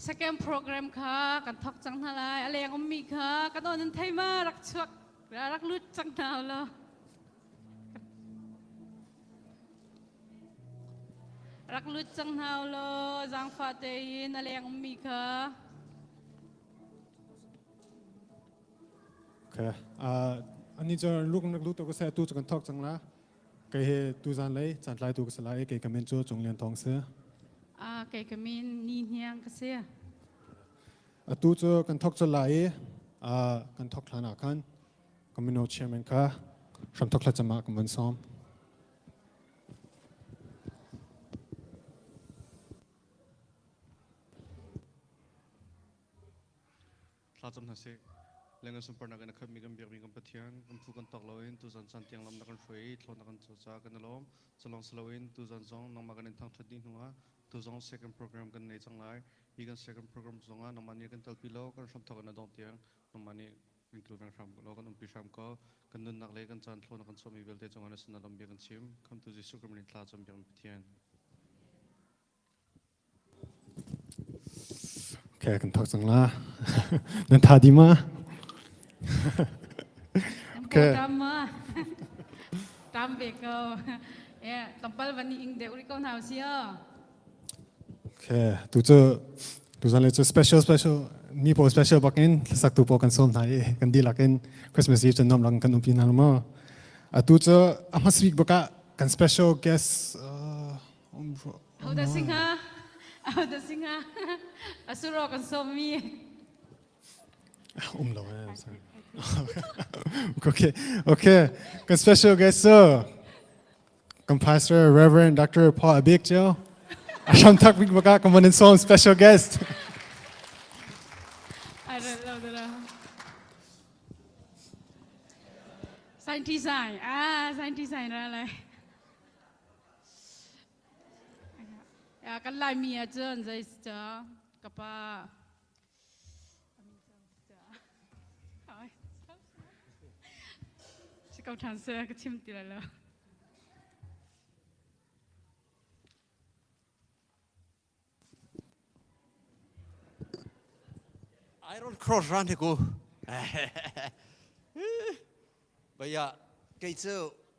Second program kha kan thok cang hna lai. A leng ummi kha kan aw nan thei ma rak chuak rak lut cang hna law. Rak lut cang hna law zaangfah tein a leng ummi kha. Okay. Uh, ani cu luk nak lut ko se tu cu kan thok cang la. Kei he tu zan lei caan tlai tu ka si lai kei ka min cu Cung Lian Thawng si. Ah, kei ka min Ni Hniang ka si. Atu cu kan thok col lai i kan thok hlan ah khan ka mino chairman kha hramthok thlacam ah kan van sawm. Thlacam hna sih. Lengan sunparnak in a khatmi kan biakmi kan Pathian, kan phu kan tawk loin tuzan caan tiang lam na kan hruai i thlawn na kan caw caah kan i lawm. Culawng si loin tuzan zong nangmah kan in thangṭhat dih hnuah tuzong second program kan nei cang lai. Hi kan second program zongah nangmah nih kan telpi lo, kan hramthawk in a dongh tiang nangmah nih kan kilveng hram law kan umpi hram ko. Kan nunnak le kan caan thlawn na kan chuahmi vialte cungah na sin ah lam bia kan chim. Khamtu Jesuh Khrih min in thla cam biakmi Pathian. Okay, kan thok cang la. Nan tha di ma? Okay. Tam ma. Tam ve ko. Yeah, tampal van ing deuh ri ko hna si Okay, tu cu tu zan le cu special special mi pawl special bakin hlasak tu pawl kan sawm hna i kan dihlak in Christmas Eve cun nom lang kan umpi hna ma. Atu cu a hmasa bik bakah kan special guest Hodah si hnga? Hodah si hnga? Asuro kan sawmmi. Um lo eh. Okay, okay. Kan special guest so kan pastor Reverend Dr. Paul Abik cho. Asham thak bik baka kan in sawm special guest. I don't know the Scientist sign. Ah, scientist sign ra lai. Kan Laimi ahcun zei si ca ka pa si ko ṭhan seh ka chim ti lai lo. Iron Cross ran hi ku. Baya kei cu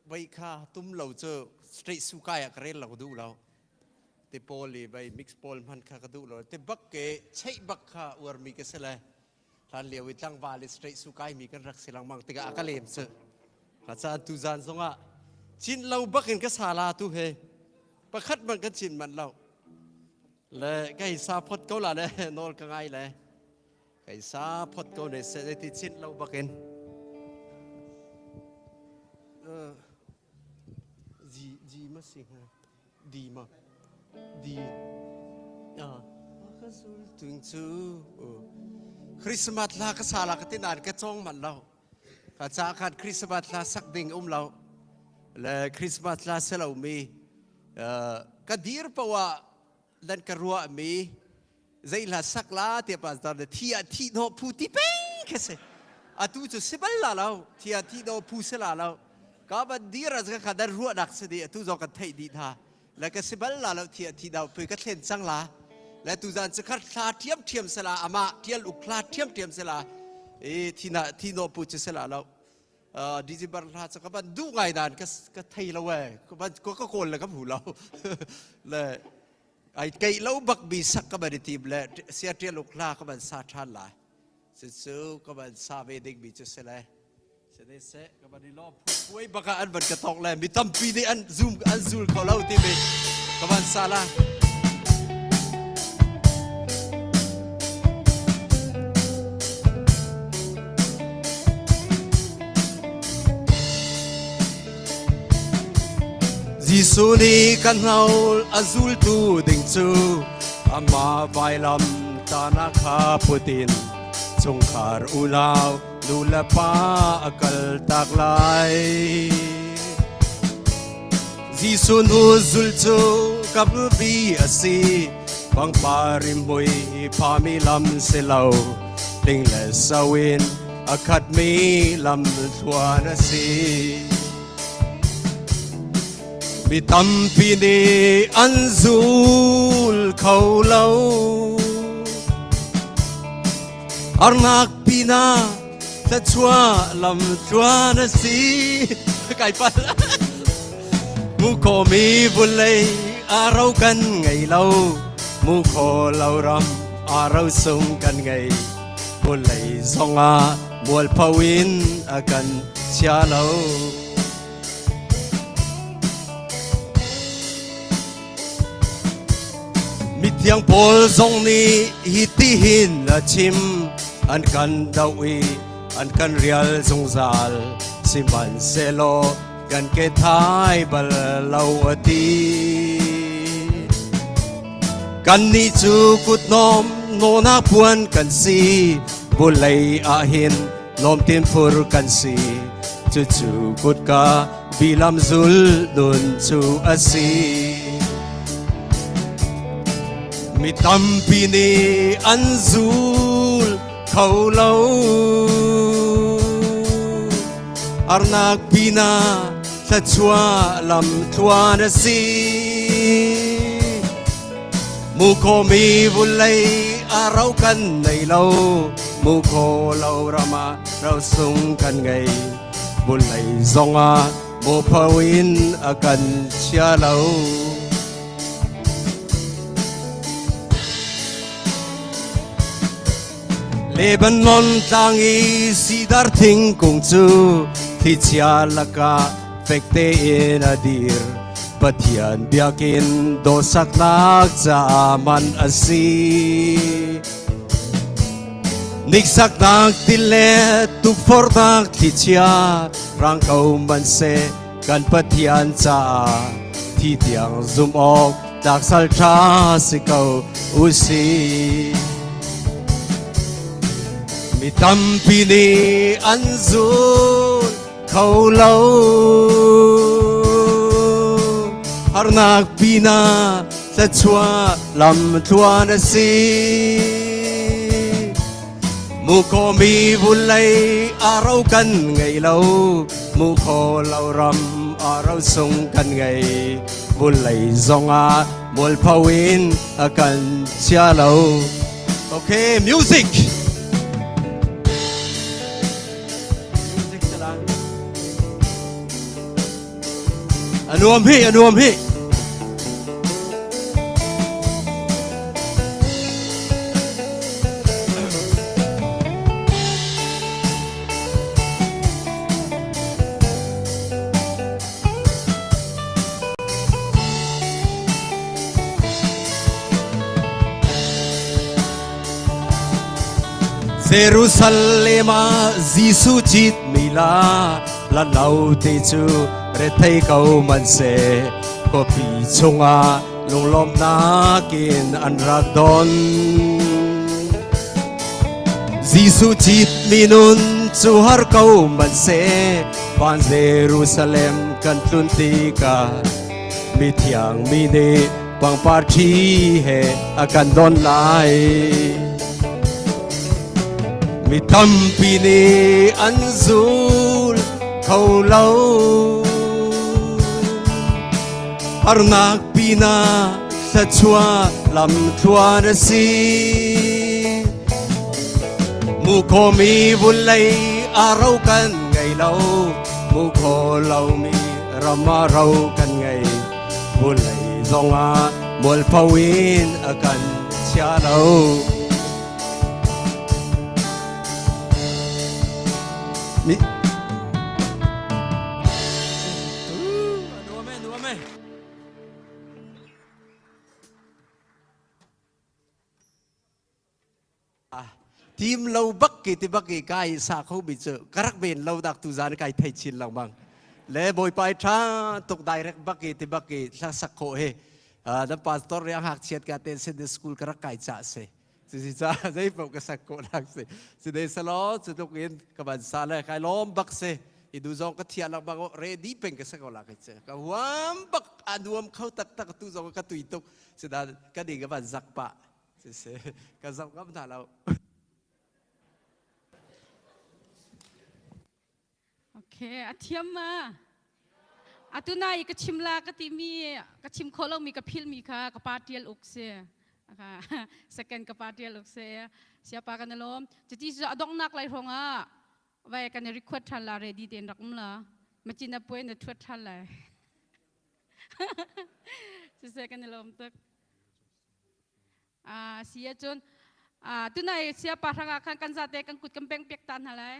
bai kha tum lo cu straight su kai ah ka rel lo duh lo. Te pawl i bai mix pawl hman kha ka duh lo. Te bak ke cheih bak kha uar mi ka si le. Hlan lio i tlangval i straight su kai mi kan rak si lengmang tikah a ka lem cu. Ka caan tu zan zongah cin lo bak in ka sala tu he pakhat man kan cin man lo. Le kai sa phot ko la le nawl ka ngai le kai sa phot ko ne se ti cin lo bak in G G ma si hnga D ma D ah ka sul tung cu Christmas hla ka sa la ka ti nain ka cawng manh lo ka ca khan Christmas hla sak ding um lo le Christmas hla si lo mi ka dir poah nan ka ruah mi zei hla sak la tiah pastor le thi ah thi hnawh phu ti peng kha si atu cu si bal la lo thi ah thi hnawh phu si la lo ka ban dir ah ka dan ruahnak si di atu zong kan theih dih hna le ka si bal la lo thi ah thi dau pui ka thlen cang la le tu zan cu khat thla ṭhiam ṭhiam se la amah ṭial uk thla ṭhiam ṭhiam se la i thi na thi hnawh phu cu si la lo December hla cu ka ban duh ngai dan ka ka thei lo e ka ban ka kawl le ka hmu lo le ai kei lo bak bi sak ka ban i tim le sia ṭial uk hla ka ban sa ṭhan lai cucu ka ban sa ve ding mi cu si le se ne se ka ban i lawm puai bak ah an van ka tawk le mi tampi nih an zoom an zul kho lo ti mi ka van sa la Jesuh nih kan hnawl a zultu ding cu amah vailam tana kha putin chungkhar unau nu le pa a kal tak lai. Jesuh hnu zul cu kampi a si pangpar mui phami lam si lo tling le so in a khatmi lam thluan a si. Mi tampi nih an zul kho lo. Harnak pinah thluachuah lam tluan a si. Kai pal. Mu khomi vulei a ro kan ngei lo. Mu kho lo ram a ro sung kan ngei. Vulei zongah mualpho in a kan chia lo. Mithiang Paul zong nih hitihin a chim, an kan doh i an kan rial zungzal, sihmanhsehlaw kan ke thai bal lo a ti. Kannih cu kutnawm nawnak puan kan si, vulei ah hin lawmtin phur kan si. Cucu kutka bilam zul nun cu a si. Mi tampi nih an zul kho lo. Arnak pina thluachuah lam tluan a si. Mukhomi vulei a ro kan nei lo. Mukho lo ram ah rosung kan ngei. Vulei zongah mupho in a kan chia lo. Lebanon tlang i sidar thingkung cu thlichia lakah fek tein a dir. Pathian biakinn dawhsaknak caah man a si. Niksaknak ti le tukforhnak thlichia rang ko hmanhseh kan Pathian caah thi tiang zumh awk tlak sal ṭha si ko usih. Mi tampi nih an zul kho lo. Harnak pinah thluachuah lam tluan a si. Mukhomi vulei a ro kan ngei lo. Mukho lo ram a ro sung kan ngei. Vulei zongah mualpho in a kan chia lo. Okay, music. Music sala. A nuam hi, a nuam hi. Jerusalem ah Jesuh cit mi la la lo te cu rethei ko man se khuapi chungah lunglawmhnak in an rak don. Jesuh cit mi nun cu har ko man se van Jerusalem kan tlun tikah mithiang mi nih pangpar ṭhi he a kan don lai. Mi tampi nih an zul kho lo. Harnak pinah thluachuah lam thluan a si. Mukhomi vulei a ro kan ngei lo. Mukho lomi ram a ro kan ngei. Vulei zongah mualpho in a kan chia lo. Mi Tim lo bak ki ti bak i kai sa kho mi cu ka rak ven lo dak tu zan kai thei chin lengmang le bawipa i tha tuk direct bak i ti bak i hla sak khawh hi na pastor riang hak chiat ka ten Sunday school ka rak kai cha se cusi ca zei paoh ka sak khawh nak si si dei salo cu tluk in ka van sa le kai lawm bak si i du zong ka thia lak bak ready peng ka sa ko la kai che ka huam bak a nuam kho tak tak tu zong ka tui tuk sida ka ding ka van zak pa Siseh, ka zoh ngam hna lo. Okay, a thiam ma. Atu nai ka chim la ka ti mi ka chim kho lo mi ka phil mi kha ka pa tial uk si. Second ka pa tial uk se siapa kan lom. Cuti cu a donghnak lai hrawng ah vai kan i record than la ready tein rak um la. Machin a puai na thuat than lai. Siseh kan i lawm tuk. Si ahcun tunai siapa hrang ah khan kan zate kan kut kan beng piak ta hna lai.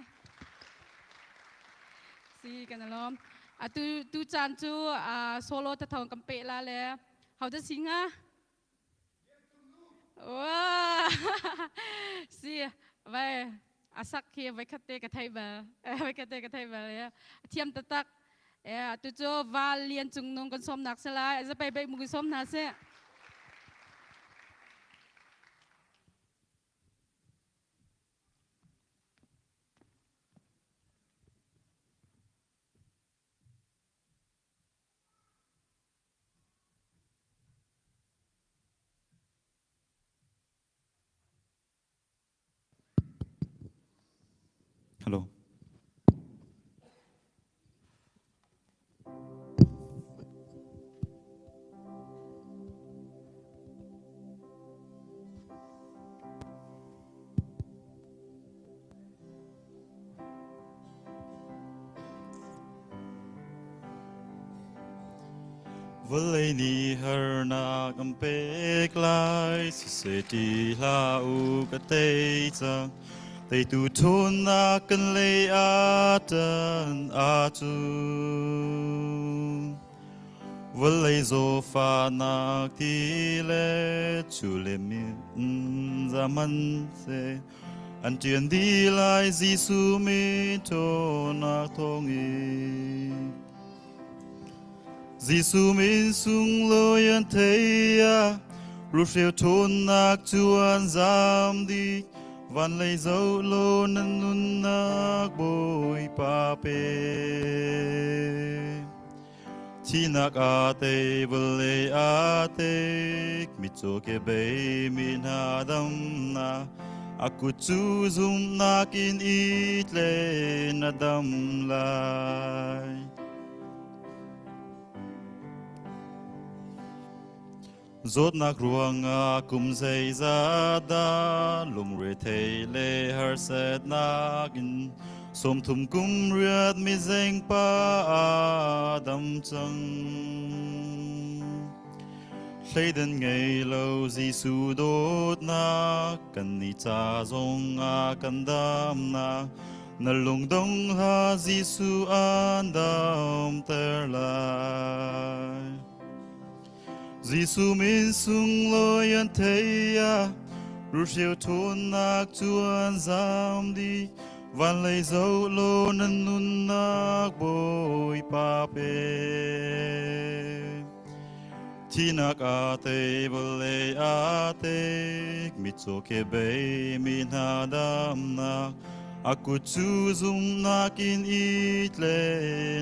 Si kan i lawm. Atu tu caan cu solo thathong kan pe la le hau da si nga? Wah! Si vai asak hi vai khat te ka thei bal. Vai khat te ka thei bal ya. Thiam tatak. Ya tu cu val lian cung nung kan som nak se lai. Zapai bai mu kan som hna se. Hello. Vawlei nih harnak an pek lai, siseh ti hlah u ka tei cang. Teitu ṭhawnnak kan lei ah ṭan ahcun. Vawlei zawfahnak ti le cu le min zaman seh. An ṭian dih lai Jesuh min ṭhawnnak thawngin. Jesuh min sunglawi an thei ah rulhreu ṭhawnnak cu an zam dih. Van lei zoh law nan nunnak Bawipa pe. Thihnak aa tei, vawlei aa tek, mitcaw kebei mi hna damnak, a kut cu zumhnak in i tle na dam lai. Zawtnak ruangah kum zeizat dah lungrethei le harsatnak in 30 kum riat mizeng pa a dam cang. Thleidan ngei lo Jesuh dawtnak kan ni ca zong ah kan damnak na lungdong hlah Jesuh an damter lai. Jesuh min sunglawi an thei ah rulhreu ṭhawnnak cu an zam dih. Van lei zoh law nan nunnak Bawipa pe. Thihnak aa tei, vawlei aa tek, mitcaw kebei mi hna damnak, a kut cu zumhnak in i tle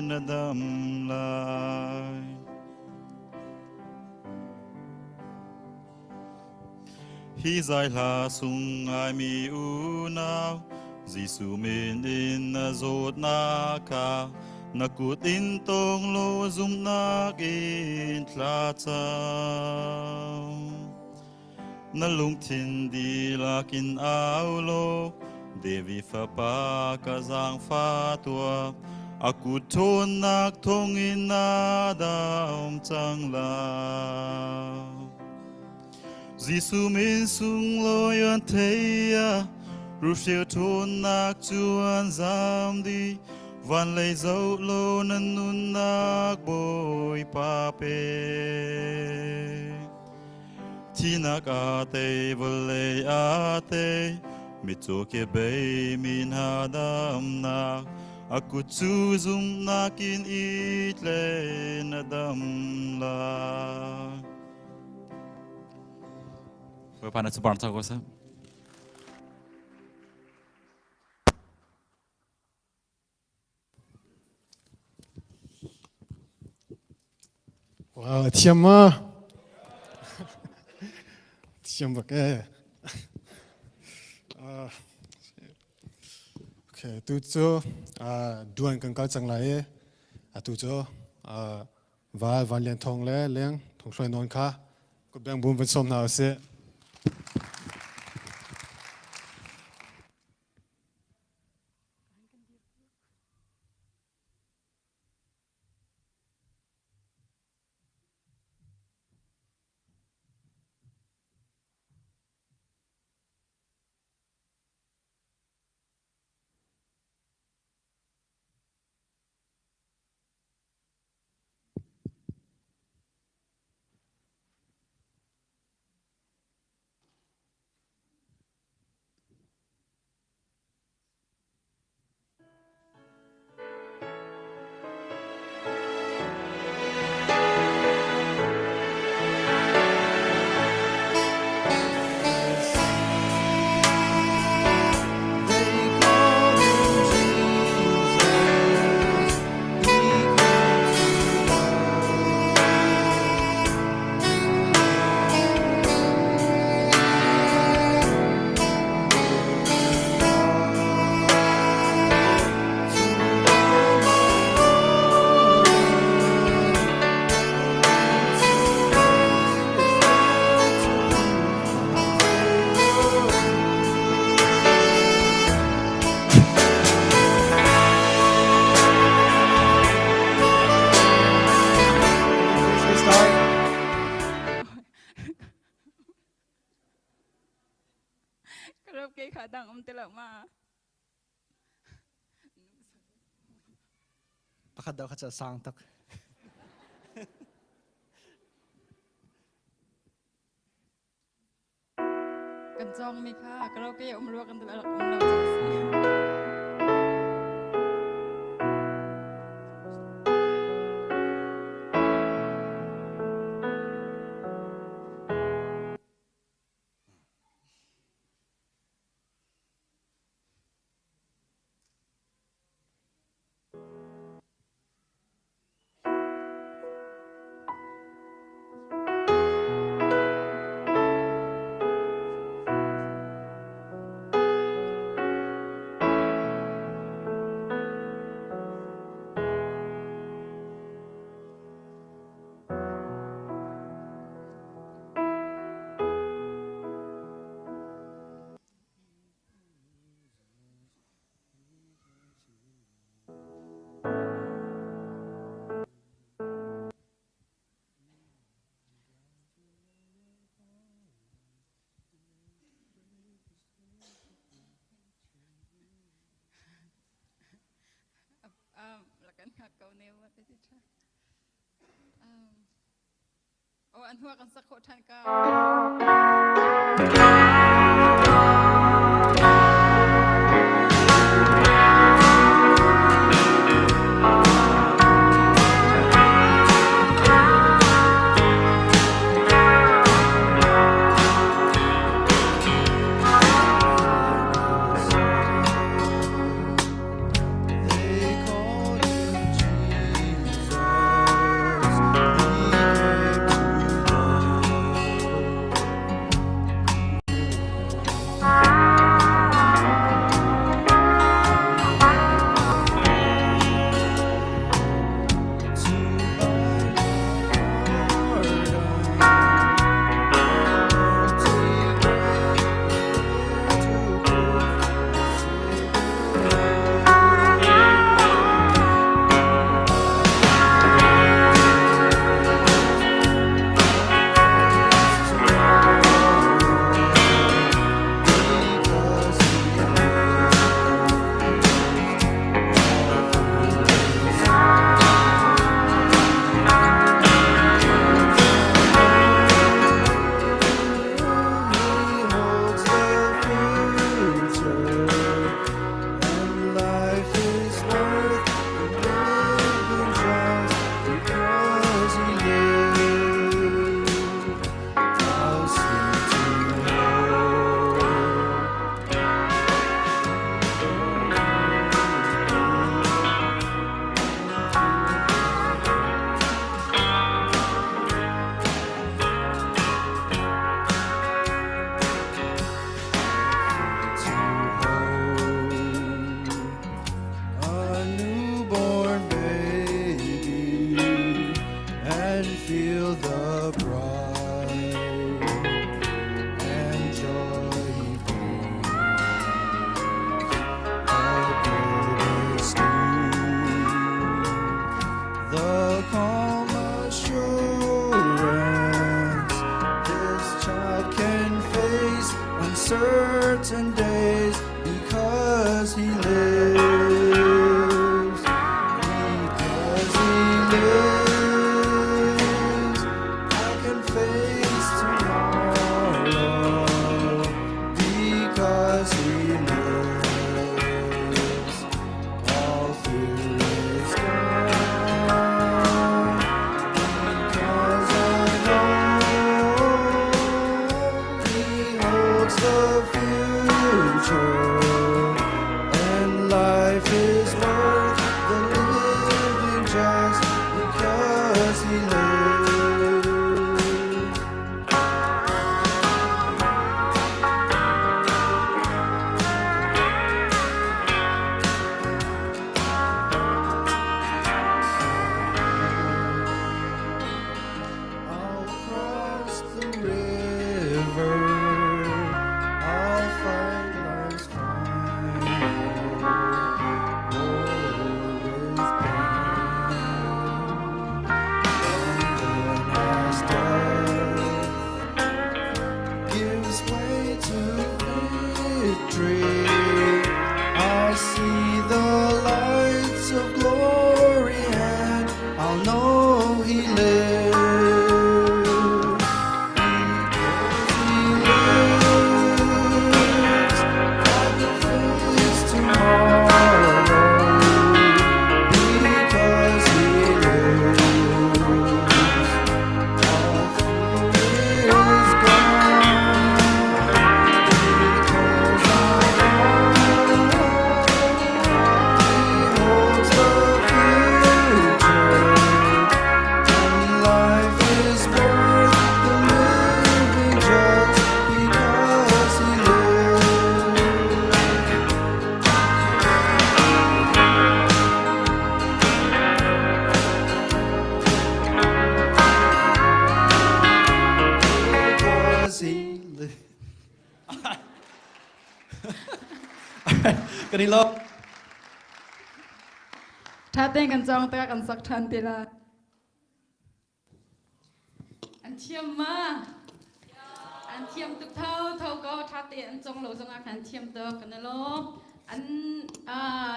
na dam lai. Hi zai hla sung ngaimi unau, Jesuh min in na zawtnak kha na kut in tawng law zumhnak in thla cam. Na lungthin dihlak in au law, Devi fapa ka zaangfah tuah, a kut ṭhawnnak thawngin na dam cang lai. Jesuh min sunglawi an thei ah, rulhreu ṭhawnnak cu an zam dih. Van lei zoh law nan nunnak Bawipa pe. Thihnak aa tei, vawlei aa tei, mitcaw kebei mi hna damnak, a kut cu zumhnak in i tle na dam lai. Bawipa na cu bar ko seh. Wow, thiam ma? Thiam bak e. Okay, tu cu duan kan kal cang lai i atu cu val Van Lian Thawng le Leng Thong Hruai Nawn kha kutbeng bum van sawm hna usih. ti lo ma. Pakhat deuh kha cu sang tuk. Kan cawng mi kha karaoke um rua kan rak um lo ca si. Lakan ngak ko ne wa te tha. Oh, an hua kan sak khawh ṭhan ka. They call him Jesus. He came to love. Kan i lawm. Tha tein kan cawng tikah kan sak ṭhan te lai. An thiam ma? An thiam tuk tho tho ko tha te an cong lo zongah khan thiam tuk kan lawm. An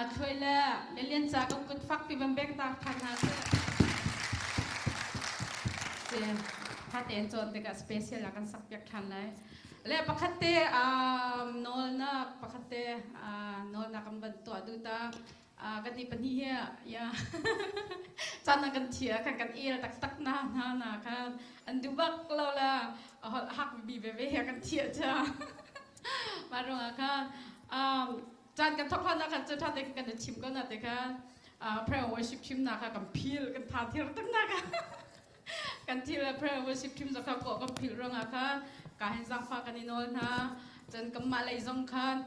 thluai le lelian ca ka kut fak pi van bek ta than hna seh. Se tha te an cawn tikah special ah kan sak piak than lai. Le pakhat te nawlnak pakhat te nawlnak kan van tuah duh ta. Kan nih pahnih hi ya caan kan thia kan kan el taktak na na na khan an duh bak lo la hak bi ve ve he kan thia cha ma rong ah khan caan kan thok hlan ah khan cu tha te kan chim ko na te khan prayer worship chim na kha kan phil kan tha thir tak na kha kan thil prayer worship team zakha ko kan phil rong ah khan ka hin zangfa kan i nawl hna cun kanmah lei zong khan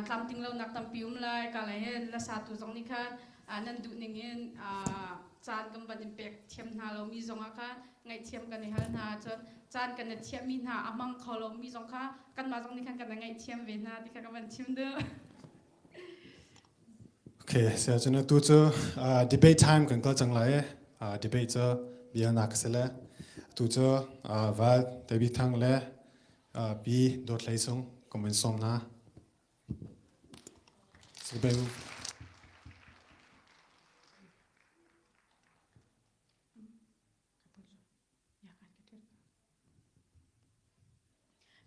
tlamtling lo nak tampi um lai ka lai hin la sa tu zong nih khan nan duh ning in caan kan van in pek thiam hna lo mi zong ah khan ngaihthiam kan i hal hna cun caan kan i thiam mi hna a hmang kho lo mi zong kha kanmah zong nih khan kan ngaihthiam ve hna ti kha ka van chim duh. Okay, sia cun atu cu uh, debate time kan kal cang lai. Uh, debate cu bialnak si le atu cu uh, Val Tebi Thang le uh, Pi Dawt Hlei Sung kum in sawm hna. Debate.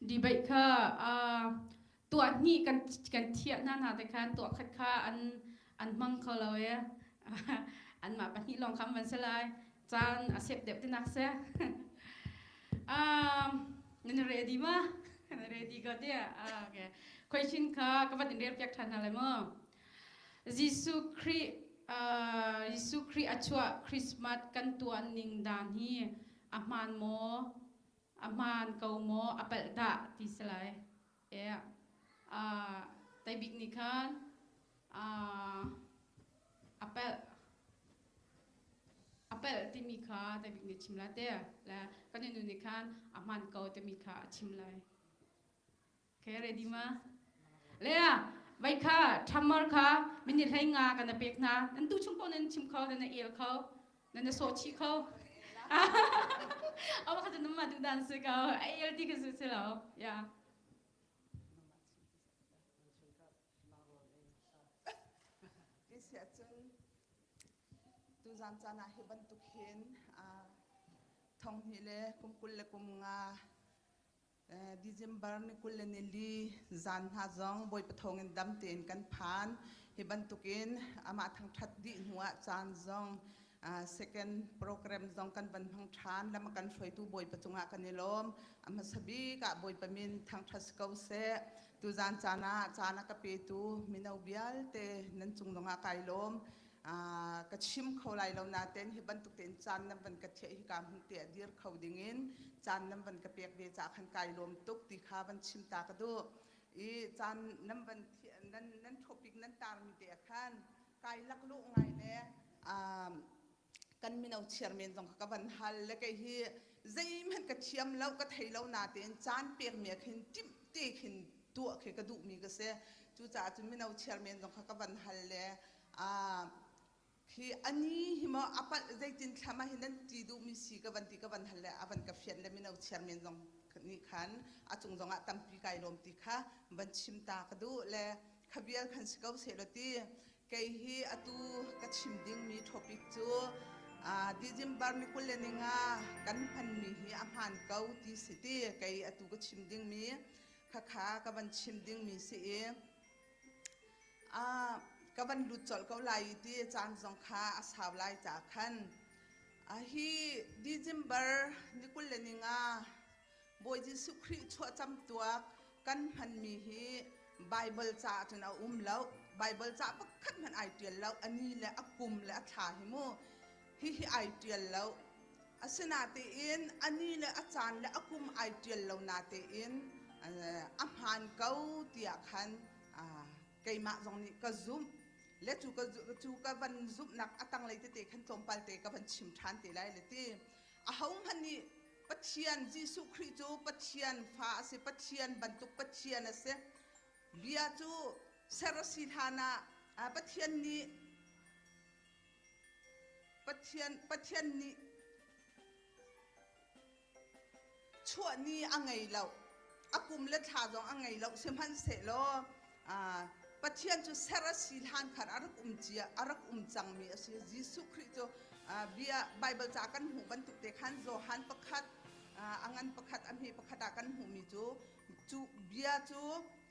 Debate kha tuah hnih kan kan thiah hna hna te khan tuah khat kha an an hmang kho lo e anmah pahnih lawng kha an van si lai caan a sep deuh tinak si um, nan ready ma nan ready ko tiah okay question kha ka van in rel piak ṭhan hna lai mu Jesuh Khrih Jesuh Khrih a chuah Christmas kan tuah ning dan hi a hmaan maw a hmaan ko maw a palh dah ti si lai eh teibik nih khan a palh a palh timi kha teibik nih chim lai te le kan nu nih khan a hmaan ko timi kha a chim lai Okay, ready ma? Lea, vai kha thamar kha minute hlei nga kan na pek hna. Nan tu chung ko nan chim kho, nan na el kho, nan na sawh chih kho. Awa kha nan ma du dan si ko. Ai el ti ka su si lo. Yeah. Tuzan caan ah hi bantuk hin thong hnih le kum 20 le kum nga December ni 24 zan hna zong Bawipa thawngin dam tein kan phan. Hi bantukin amah thangṭhat dih hnuah caan zong second program zong kan van hmang ṭhan. Lam a kan hruaitu Bawipa cungah kan i lawm. A hmasa bik ah Bawipa min thangṭhat si ko seh. Tuzan caan ah caan a ka petu mino vialte nan cung zongah kai lawm. Ka chim kho lai lo nain hi bantuk tein caan nan van ka thiah hi ka hmun te ah dir kho dingin caan nan van ka pek ve caah khan kai lawm tuk ti kha van chim ta ka duh i caan nan van nan nan topic nan tarmi te ah khan kai laklawh ngai le kan mino chairman zong kha ka van hal le kei hi zeihmanh ka thiam lo ka thei lo natein caan pekmi ah khin timh te khin tuah khi ka duhmi ka si cucaah cun mino chairman zong kha ka van hal le Hi ani hi maw a palh zeitin thlam ah hin nan ti duhmi si ka van ti ka van hal le a van ka fianh le mino chairman zong nih khan a cung zong ah tampi kai lawm ti kha van chim ta ka duh le kha vial khan si ko seh law ti kei hi atu ka chim dingmi topic cu December ni 25 kan hmanmi hi a hmaan ko ti si ti kei atu ka chim dingmi khakha ka van chim dingmi si i Ka van lut colh ko lai i ti caan zong kha a sau lai caah khan hi December ni 25 Bawi Jesuh Khrih chuahcam tuak kan hmanmi hi Baibal caah cun a um lo. Baibal ca pakhat hmanh ai ṭial lo. A ni le a kum le a thla hi mu hihi ai ṭial lo. Asinain a ni le a caan le a kum ai ṭial lo natein a hmaan ko tiah khan keimah zong nih ka zumh. Le cu ka cu ka van zumhnak a tanglei tete khan tlawmpal te ka van chim ṭhan te lai le ti. Ahohmanh nih Pathian Jesuh Khrih cu Pathian fa a si, Pathian bantuk Pathian a si. Bia cu Ser a si hlan ah Pathian nih Pathian Pathian nih chuah ni a ngei lo. A kum le thla zong a ngei lo. Sihmanhsehlaw Pathian cu ser a si hlan khan a rak um cia, a rak um cangmi a si. Jesuh Khrih cu bia Bible ca kan hmuh bantuk te khan Johan pakhat a ngan pakhat a hme pakhat ah kan hmuhmi cu cu bia cu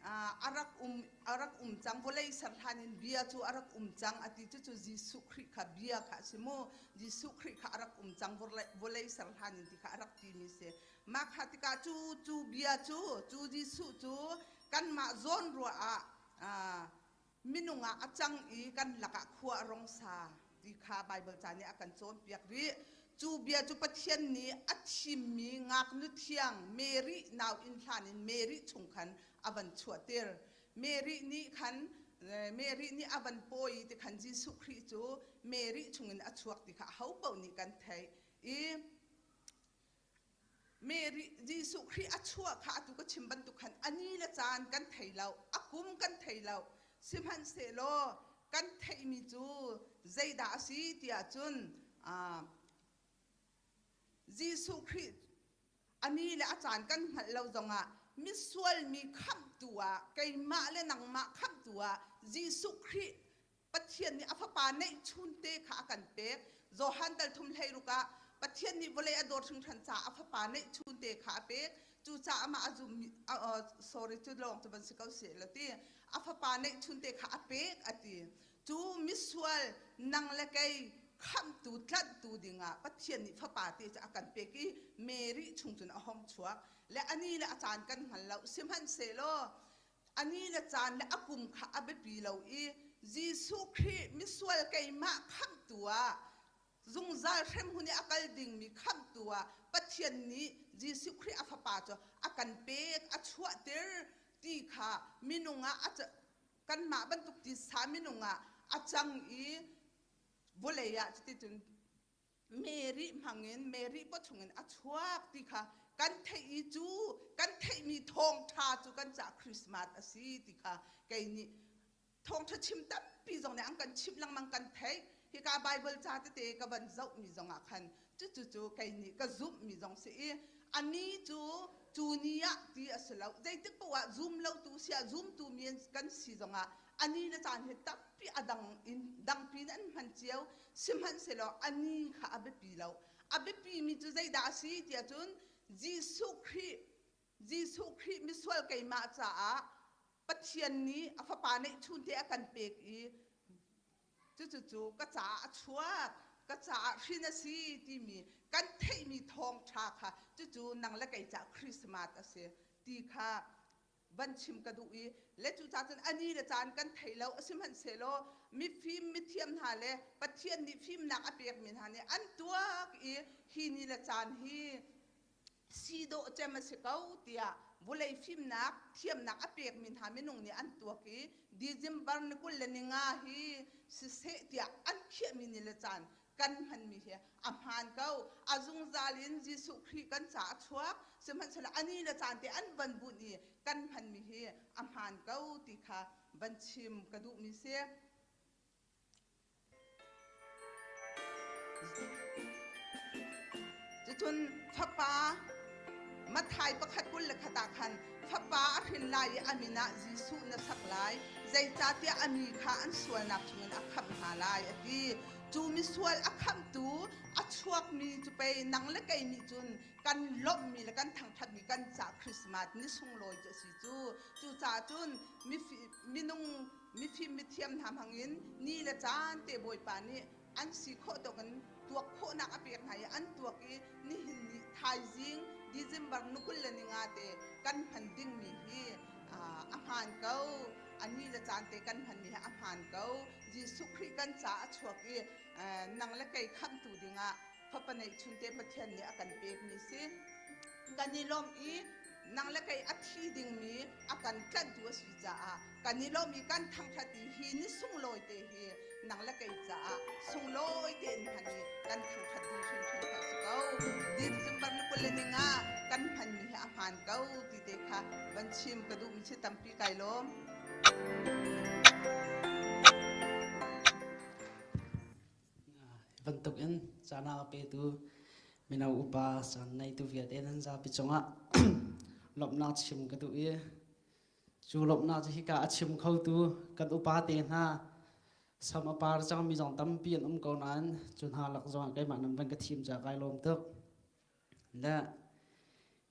a rak um a rak um cang vawlei ser hlan in bia cu a rak um cang a ti cucu Jesuh Khrih kha bia kha a si mu Jesuh Khrih kha a rak um cang vawlei ser hlan in ti kha a rak timi si mah kha tikah cu cu bia cu cu Jesuh cu kanmah zawn ruah ah minung ah a cang i kan lakah khua a rong sa ti kha Baibal ca nih a kan cawnpiak rih. Cu bia cu Pathian nih a thimmi ngaknu thiang Mary nau inn hlan in Mary chung khan a van chuahtir. Mary nih khan Mary nih a van pawi ti khan Jesuh Khrih cu Mary chungin a chuak ti kha aho paoh nih kan theih i Mary Jesuh Khrih a chuah kha atu ka chim bantuk khan a ni le caan kan thei lo, a kum kan thei lo. Sihmanhsehlaw kan theihmi cu zeidah a si tiah cun Jesuh Khrih a ni le a caan kan hngalh lo zongah misual mi khamhtu ah keimah le nangmah khamhtu ah Jesuh Khrih Pathian nih a fapa neihchunte kha a kan pek. Johan dal thum hleiruk ah Pathian nih vawlei a dawt hringhran caah a fapa neihchunte kha a pek. Cucaah amah a zummi sorry cu lawng cu van si ko seh la ti. A fapa neihchunte kha a pek a ti. Cu misual nang le kei khamhtu tlanhtu dingah Pathian nih fapa te cu a kan pek i Mary chung cun a hong chuak. Le a ni le a caan kan hngal lo. Sihmanhsehlaw a ni le caan le a kum kha a biapi lo i Jesuh Khrih misual keimah khamhtu ah zungzal hremhmun i a kal dingmi khamhtu ah Pathian nih Jesuh Khrih a fapa cu a kan pek a chuahter ti kha minung ah kanmah bantuk tisa minung ah a cang i vawlei ah cuticun Mary hmangin Mary paw chungin a chuak ti kha kan theih i cu kan theihmi thawngṭha cu kan caah Christmas a si ti kha kei nih thawngṭha chim tampi zong nih an kan chimh lengmang kan theih hika Bible ca tete ka van zohmi zongah khan cucu cu kei nih ka zumhmi zong si i ani cu cu ni ah ti a si lo zeitik paoh ah zum lotu siah zumtu mi kan si zongah ani le caan hi tampi a dang in dangpi in an hman cio Sihmanhsehlaw a ni kha a biapi lo. A biapimi cu zeidah a si tiah cun Jesuh Khrih, Jesuh Khrih misual keimah caah Pathian nih a fapa neihchunte a kan pek i cucu ka caah a chuak, ka caah hrin a si timi kan theihmi thawngṭha kha cucu nang le kei caah Christmas a si ti kha van chim ka duh i le cucaah cun a ni le caan kan thei lo sihmanhsehlaw mifim mithiam hna le Pathian nih fimnak a pekmi hna nih an tuak i hi ni le caan hi si dawh cem a si ko tiah vulei fimnak thiamnak a pekmi hna minung nih an tuak i December ni 25 hi siseh tiah an khiahmi ni le caan kan hmanmi hi a hmaan ko. A zungzal in Jesuh Khrih kan caah a chuak. Sihmanhsehlaw a ni le caan te an van bunh i kan hmanmi hi a hmaan ko ti kha van chim ka duhmi si. Cucun fapa Matthai pakhat 21 ah khan fapa a hrin lai i a min ah Jesuh na sak lai, zeicahtiah a mi kha an sualnak chungin a khamh hna lai a ti. Cu misual a khamhtu a chuakmi cu pei nang le kei nih cun kan lawmhmi le kan thangṭhatmi kan ca Christmas ni sunglawi cu a si cu. Cucaah cun minung mifim mithiam hna hmangin ni le caan te Bawipa nih an si khawh tawk in tuak khawhnak a pek hna i an tuak i nihin ni thaizing December ni 25 te kan hman dingmi hi a hmaan ko. A ni le caan te kan hmanmi hi a hmaan ko. Jesuh Khrih kan caah a chuak i nang le kei khamhtu dingah fapa neihchun te Pathian nih a kan pekmi si. Kan i lawm i nang le kei a thi dingmi a kan tlanhtu a si caah kan i lawm i kan thangṭhat i hi ni sunglawi te hi nang le kei caah sunglawi tein hman i kan thangṭhat ding hrimhrim kha a si ko. December ni 25 kan hmanmi hi a hmaan ko ti te kha van chim ka duhmi si tampi kai lawm. Bantuk in caan a petu mino upa caan neitu vialte nan zapi cungah lawmhnak chim ka duh i cu lawmhnak cu hika a chim khotu kan upa te hna sam a par cangmi zong tampi an um ko nain cu hna lak zongah keimah nan van ka thim caah kai lawm tuk. Le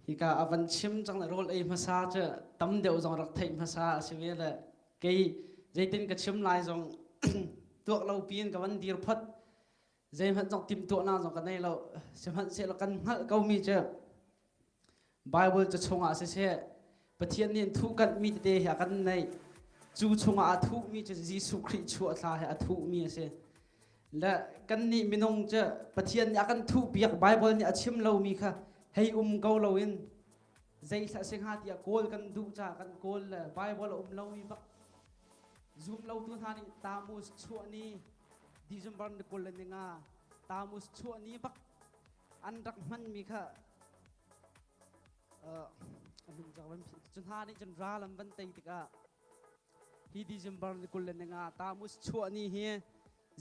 hika a van chim cang le rawl ei hmasa cu tam deuh zong rak theih hmasa a si ve le kei zeitin ka chim lai zong tuak lo piin ka van dir phot zeihmanh zong timhtuahnak zong ka nei lo sihmanhsehlaw kan hngalh ko mi cu Bible ca chungah siseh Pathian nih thuhkanh mi tete he a kan neih cu chungah a thuhmi cu Jesuh Khrih chuah thla he a thuhmi a si Le kannih minung cu Pathian nih a kan thuhpiak Baibal nih a chim lomi kha hei um ko loin zei hlah si hnga tiah kawl kan duh caah kan kawl le Baibal a um lomi bak zum lotu hna nih Tammuz chuah ni December ni 20 le ni nga Tammuz chuah ni bak an rak hmanmi kha uh, cu hna nih cun ral an van tei tikah Hi December ni 25 Tammuz chuah ni hi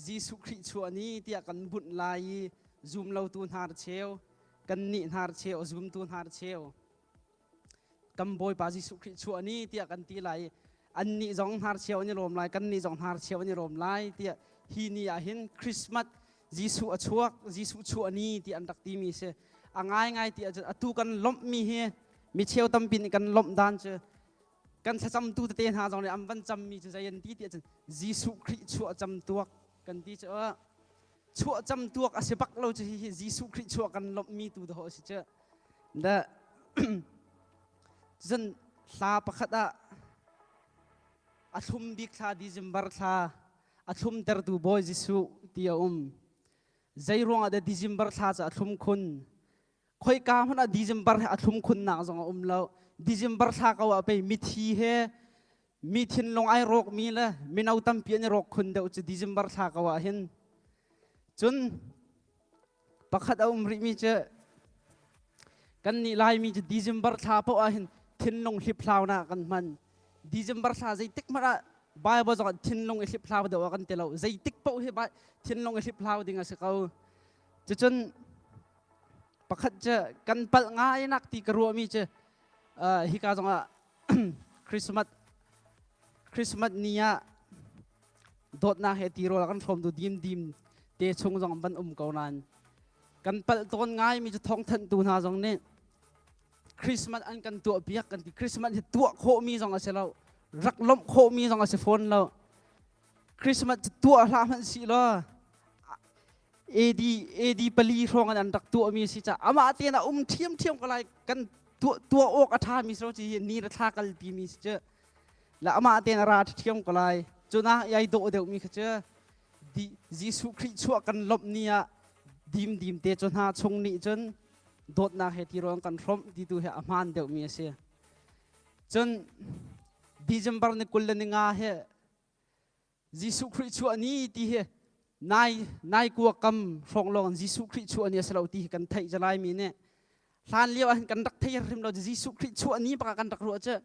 Jesuh Khrih chuah ni tiah kan bunh lai i zumlotu hnarcheu, kannih hnarcheu, zumtu hnarcheu, kan Bawipa Jesuh Khrih chuah ni tiah kan ti lai i annih zong hnarcheu an i lawm lai, kannih zong hnarcheu an i lawm lai tiah hi ni ah hin Christmas Jesuh a chuak, Jesuh chuah ni ti an rak timi si. A ngaingai ti ahcun atu kan lawmhmi hi mi cheu tampi nih kan lawmh dan cu kan thlacamtu tete hna zong nih an van cammi cu zei an ti ti ahcun Jesuh Khrih chuah cam tuak kan ti cu chuah cam tuak a si bak lo cu hihi Jesuh Khrih chuah kan lawmhmi tu dawh a si cu da cun hla pakhat ah a thlum bik thla December thla a thlumtertu Bawi Jesuh ti a um zei ruangah dah December thla cu a thlum khun Khoika hmanh ah December he a thlum khunnak zong a um lo. December thla ko ah pei mithi he mi thinlung ai rawkmi le mino tampi an i rawk khun deuh cu December thla ko ah hin. Cun pakhat a um rihmi cu kannih Laimi cu December thla paoh ah hin thinlung hliphlaunak kan hman. December thla zeitik hmanh ah Bible zong ah thinlung i hliphlau deuh ah kan ti lo. Zeitik paoh hi thinlung i hliphlau ding a si ko. Cucun pakhat cu kan palh ngai nak ti ka ruahmi cu hika zongah Christmas Christmas ni ah dawtnak he tirawl kan hrawm tu dim dim te chung zong van um ko nain kan palh tawn ngai mi cu thawngthanhtu hna zong nih Christmas an kan tuah piak kan ti Christmas hi tuah khawhmi zong a si lo rak lawmh khawhmi zong a si fawn lo Christmas cu tuah hlah hmanh si law AD AD pali hrawng an rak tuahmi si ca amah tein a um ṭhiamṭhiam ko lai kan tuah tuah awk a ṭhami si lo ci hi ni le thla kalpi mi si cu la amah tein a ra ṭhiam ko lai cuna iai dawh deuhmi kha cu di Jesuh Khrih chuah kan lawmh ni ah dim dim te cu hna chung nih cun dawtnak he tirawl kan hrawmh ti tu hi a hmaan deuhmi a si cun December ni 20 le ni nga hi Jesuh Khrih chuah ni ti hi nai nai kua kam hrawng lawng Jesuh Khrih chuah ni a si lo ti hi kan theih jalai mi nih hlan lio ah kan rak thei hrim lo Jesuh Khrih chuah ni baka kan rak ruah cu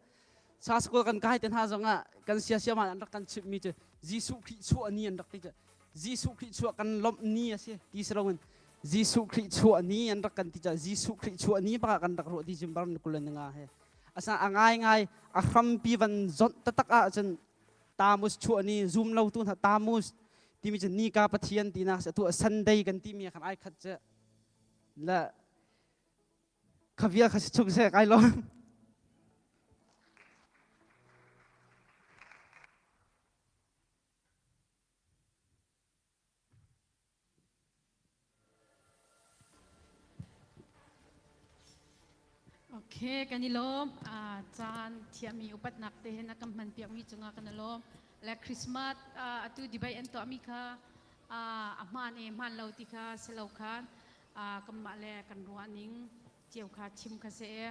sa school kan kai te hna zong ah kan sia sia ma an rak kan chimh mi cu Jesuh Khrih chuah ni an rak ti cu Jesuh Khrih chuah kan lawmh ni a si ti si loin Jesuh Khrih chuah ni an rak kan ti ca Jesuh Khrih chuah ni baka kan rak ruah ti jim bar ni nga he asa a ngai ngai a hrampi van zonh tatak ah cun Tamus chuah ni zum lo tu hna Tamus timi cu nika pathian tinak si atu Sunday kan timi khan ai khat cu le khavia kha si chung se kai lo Okay, kan i lawm. Uh, caan thiami upatnak te hin a kan hman piakmi cungah kan i lawm. Le Christmas uh, atu debate an tuahmi kha uh, a hmaan e hmaan lo ti kha si lo khan uh, kanmah le kan ruahning cio kha chim kha si e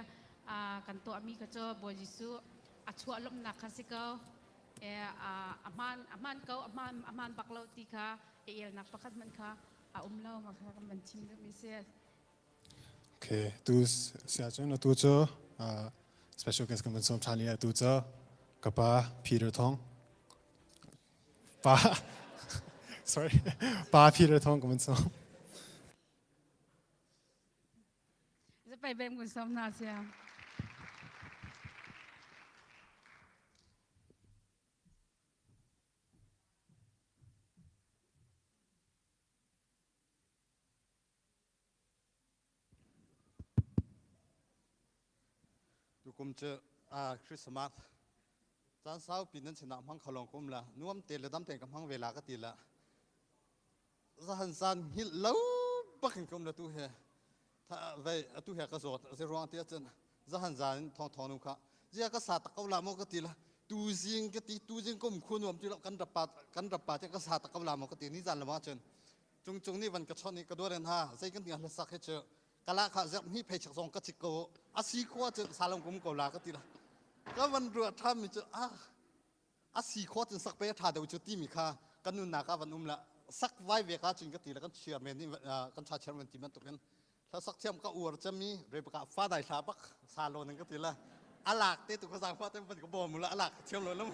uh, kan tuahmi kha cu Bawi Jesuh a chuah lawmhnak kha si ko. A hmaan a hmaan ko a hmaan a hmaan bak lo ti kha i elnak pakhat hmanh kha a um lo ma kha kan van chim duhmi si. Okay, tu si ahcun atu cu special guest kan van sawm ṭhan i atu cu Ka pa Peter Thawng. Pa sorry Pa Peter Thawng ka van sawm. Zapai bem kun sawm hna sia. Tukum cu Christmas caan saupi nan sinah hmang kho lawng ka um la nuam te le dam tein ka hmang ve la ka ti la zahan zan hngilh lo bak in ka um la tu he vei atu he ka zawt a si ruang ti ahcun zahan zan in thong thong nu kha zia ka sa tak ko la maw ka ti la tu zing ka ti tu zing kum khu nuam ti lo kan rapa kan rapa te ka sa tak ko la maw ka ti ni zan lama cun cung cung nih van ka chawnh i ka duaren ha zei kan tinga hlasak hi cu kala kha zerh hni phei chak zong ka chik ko asi khua cu salong kum ko la ka ti la ka van ruah ṭhan mi cu ah asi khua cun sak pe ṭha deuh cu timi kha kan nunnak ah van um la sak vai ve ka cun ka ti la kan chairman nih kan cha chairman ti bantukin hlasak thiam ka uar cami rebeka fa dai hla bak sa lo ning ka ti la alak te tu ka zang fa te van ka bawm la alak thiam lo lam.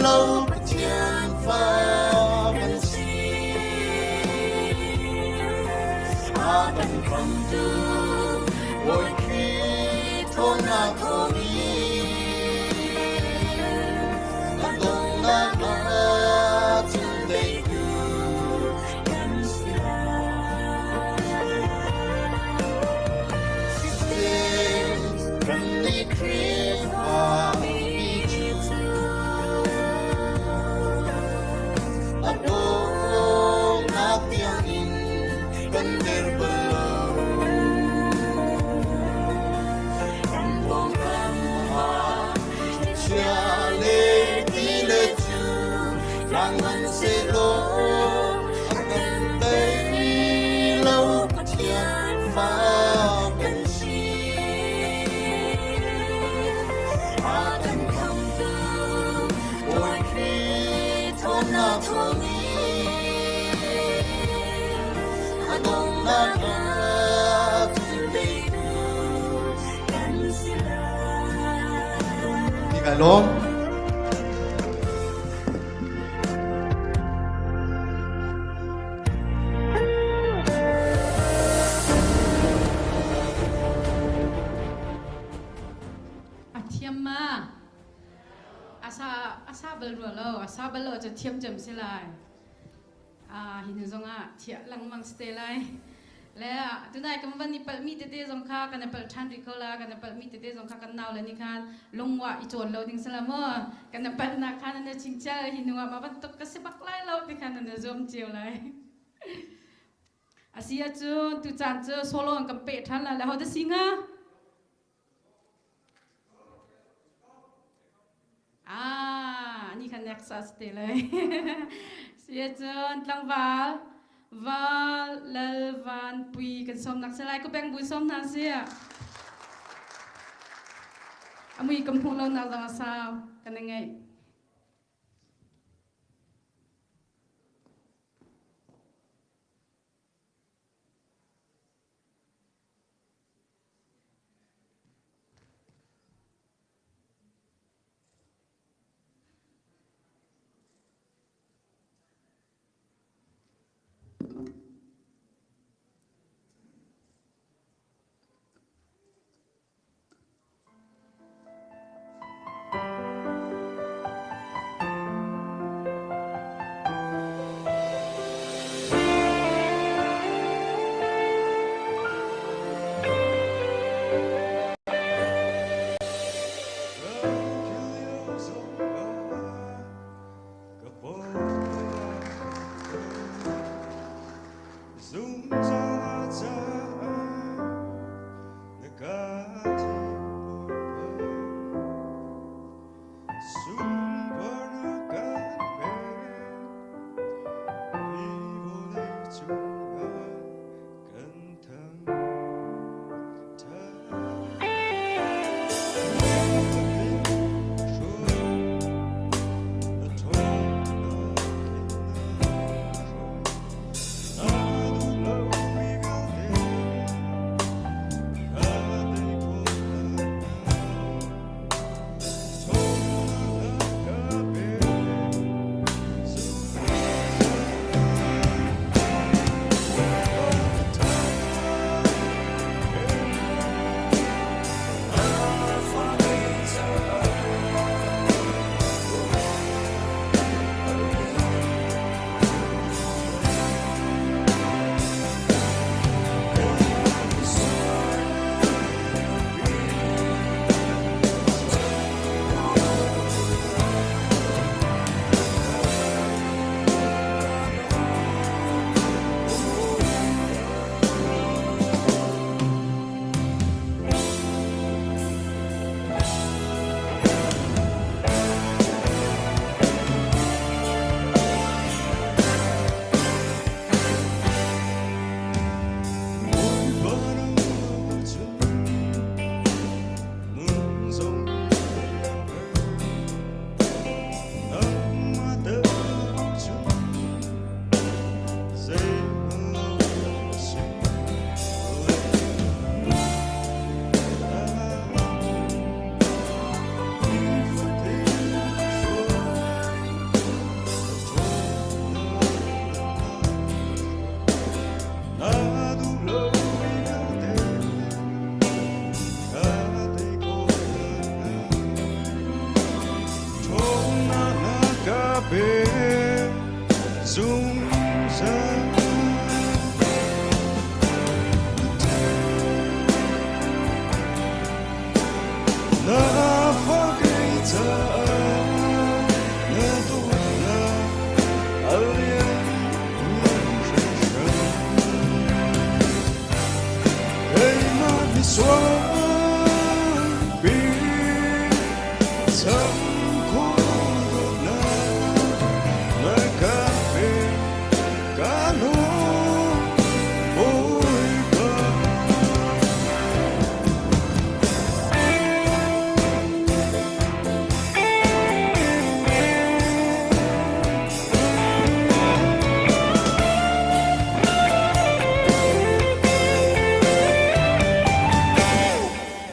lo Pathian fa kan si. A kan khamtu Bawi Khrih ṭhawnnak thawngin kan donghnak ah cun teitu kan si lai. Siseh kannih Khrihfa mi cu a donghnak tiangin kan der bal lo. Kan pawngkam ah chia le ti le cu tlang hmanhsehlaw a kan tei lo Pathian fa kan si. A kan khamtu Bawi Khrih ṭhawnnak thawngin a donghnak ah cun teitu kan si lai. Ni kai lawm. A thiam ma? Asa asa bal rua lo, asa bal lo cu thiam cem si lai. Hi hnu zongah thiah lengmang si te lai. Le tunai kan van i palhmi tete zong kha kan i palh ṭhan rih ko la, kan i palhmi tete zong kha kan nau le nih khan lungwah i cawn lo ding si la mu. Kan i palhnak kha nan i chingchial hi hnu ah mah bantuk ka si bak lai lo ti kha nan i zuam cio lai. A si ahcun tucaan cu solo in kan peh ṭhan la le ho dah si hnga? Ah, ni kha next ah si te lai. Si ahcun tlangval val lal van pui kan sawmnak si lai ko beng bu sawm hna si. Amui kan hmuh lo nak zong a sau kan i ngaih. pe zungzal. Na fa kei caah na dawtnak a lianngan hringhran. Keimah misual pi cham khawh dawtnak na ka pek ka lawm Bawipa.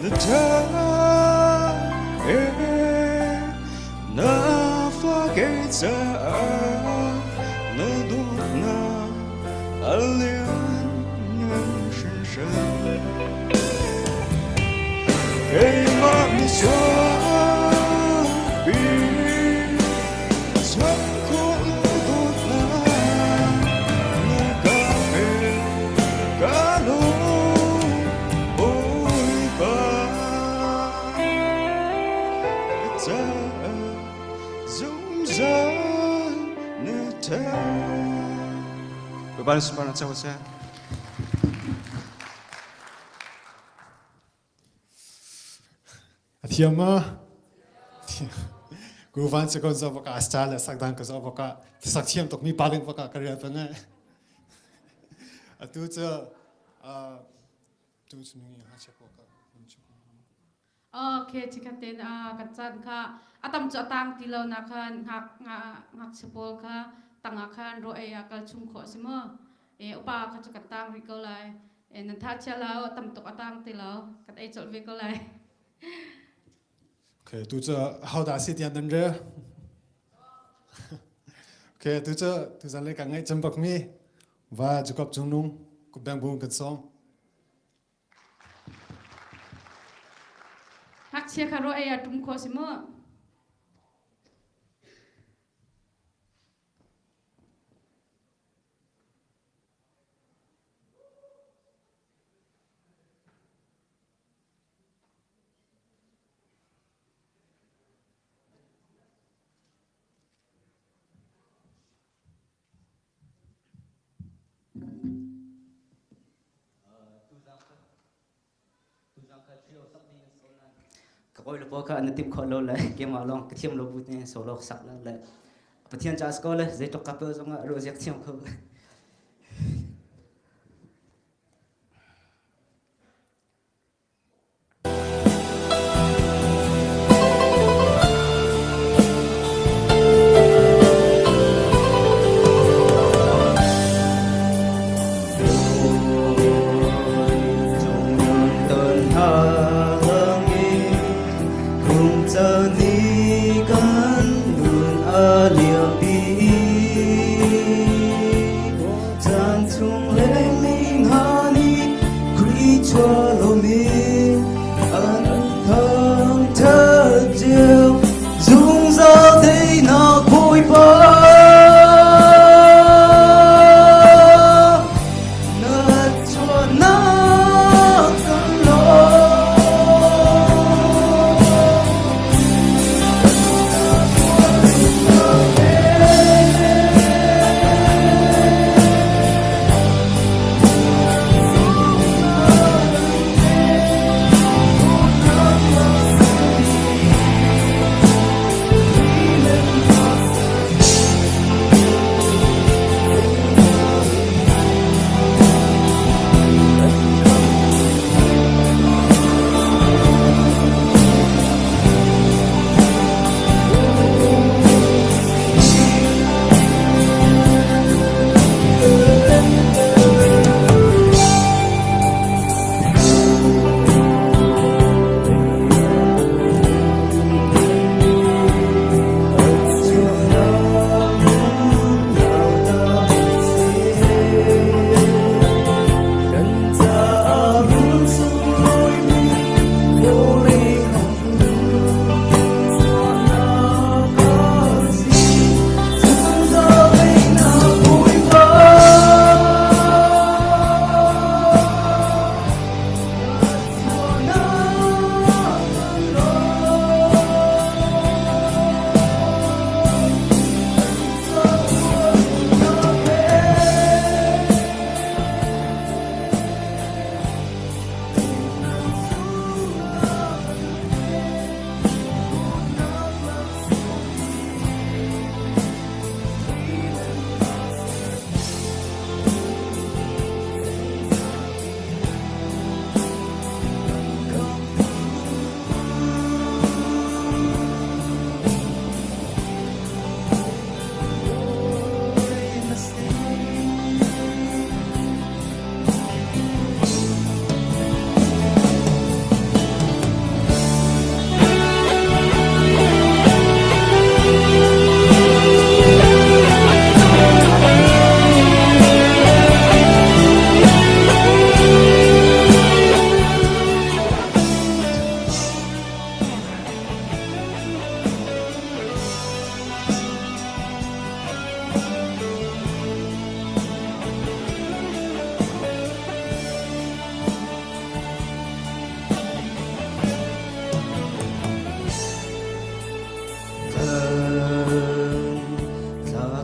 Na tha na fa kei caah na dawtnak a lianngan hringhran. Keimah misual pi cham khawh lo dawtnak na ka pek ka lawm Bawipa. Ka caah zungzal na ṭha. Bawipa na sunparnak co seh. A thiam ma? Ku van se kon zo baka style le sak dan ka zo baka sak thiam tok mi paling baka ka rial pa ne. Atu cu tu chu ni ha che ko ka. Okay, chikhatin a kan chan kha atam chu atang ti lo na khan ngak ngakchia pawl kha tangah khan ro ei ah kal chung khawh si mu. E upa kha chu kan tang rih ko lai. E nan tha chia lo tam tuk atang ti lo kan ei colh ve ko lai. Okay, tu cu how dah si tian nan re? Okay, tu cu tu zan le ka ngaih cem bak mi va Jacob Cung Nung kubdang bung kan song. Ngakchia kha ro ei ah tum khawh si mu. Ka kawi le pawl kha an tim khawh lo le keimah lawng ka thiam lo bu te solo sak la le Pathian ca ko le zeitluk ka pel zong ah ruahziak thiam kho.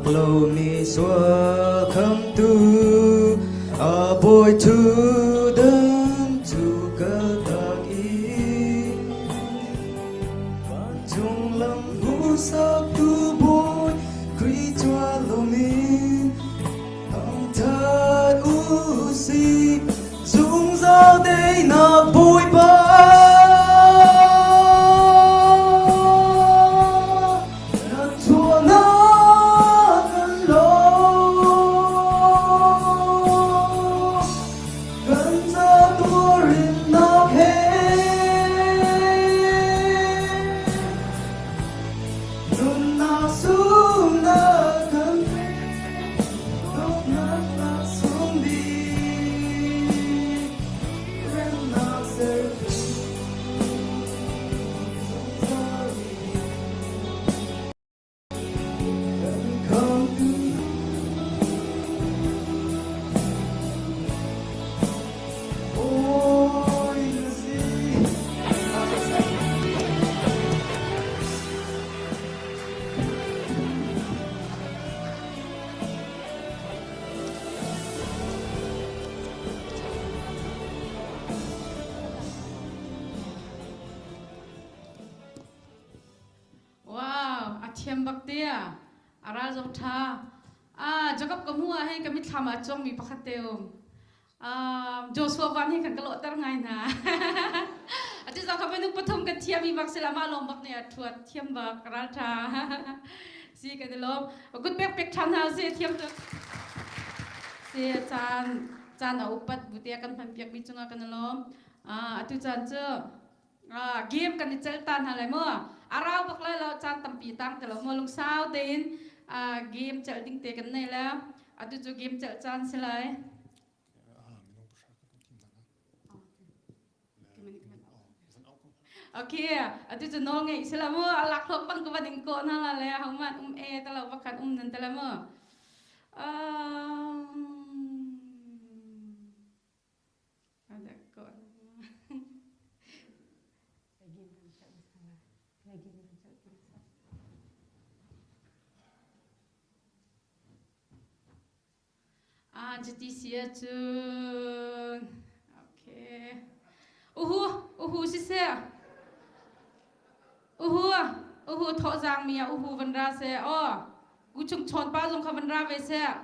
Tlak lomi sual khamtu a bawi ṭhutdan cu kaltak i vancung lam hmuhsaktu Bawi Khrih tuah-lomin thangṭhat u sih zungzal daihnak Bawipa. Wow, a thiam bak te a. A ral zong tha. Ah, Jacob ka mu ah hin ka mitthlam ah cong mi pakhat te um. Ah, Joshua van hi kan ka lawhter ngai hna. Atu zong ka minung pathum kan thiam i bak sila mah lawng bak nih a thuat thiam bak ral tha. Si kan i lawm. Kut pek pek than hna si thiam tuk. Si caan caan a upat bu te kan hman piak mi cungah kan i lawm. Ah, atu caan cu game kan i celh ta hna lai mu a rau bak lai lo caan tampi tang te lo mu lungsau tein game celh ding te kan nei le atu cu game celh caan si lai. Okay, atu cu nawl ngeih si la mu a lak hlok bang ka van in kawh hna la le homan um e ta lo pakhat um nan te la mu. Ah, cuti si ahcun okay. Uhu, uhu siseh. Uhu, uhu thawhzaang mi ah uhu van ra seh. Aw, kuchung chawn pa zong kha van ra ve seh.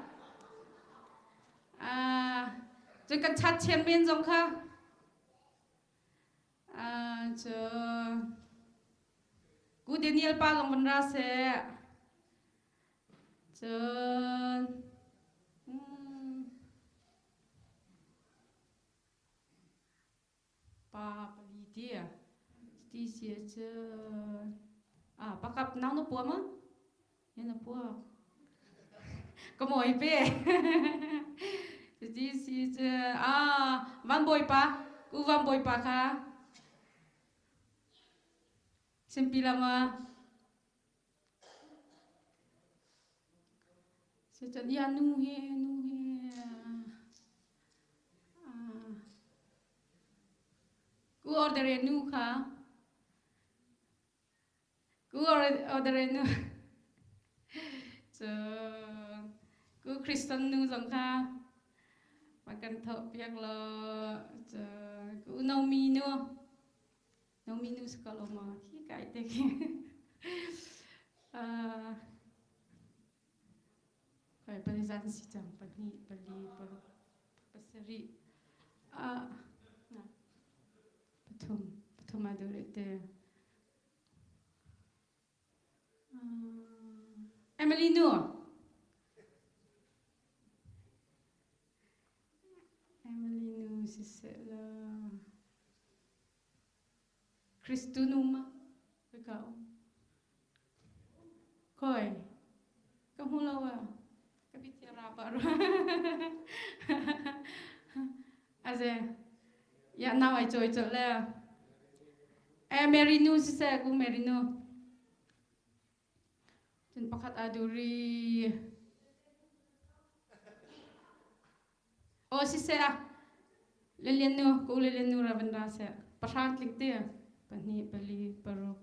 Cun kan chat chairman zong kha cun Ku Daniel pa zong van ra seh. Cun pa pali ti ti si cun ah pakap nang na pua ma? Yan na puak. Ka mawi pe. Ti si cu ah van bawipa ku van bawipa kha simpi lama si cun ya nu hi nu hi ah ku order nu kha Ku order nu. Cun ku Kristen nu zong kha ma kan thawh piak lo. Cun ku Naomi nu. Naomi nu si ko lo ma khi kai te khi. Kai palizan si cang pahnih pali paruk pasarih ah pathum pathum ah deuh te. Emily nu. Emily nu siseh law Christu nu ma ka um. Koi ka hmu lo a ka bitia ra pa ru. Aze ya nau ai choi chol le. Eh Mary nu siseh ku Mary nu. Cun pakhat aa duri. Aw siseh ah Lilian nu ku Lilian nu ra van ra seh. Pahrang tling te pahnih pali paruk.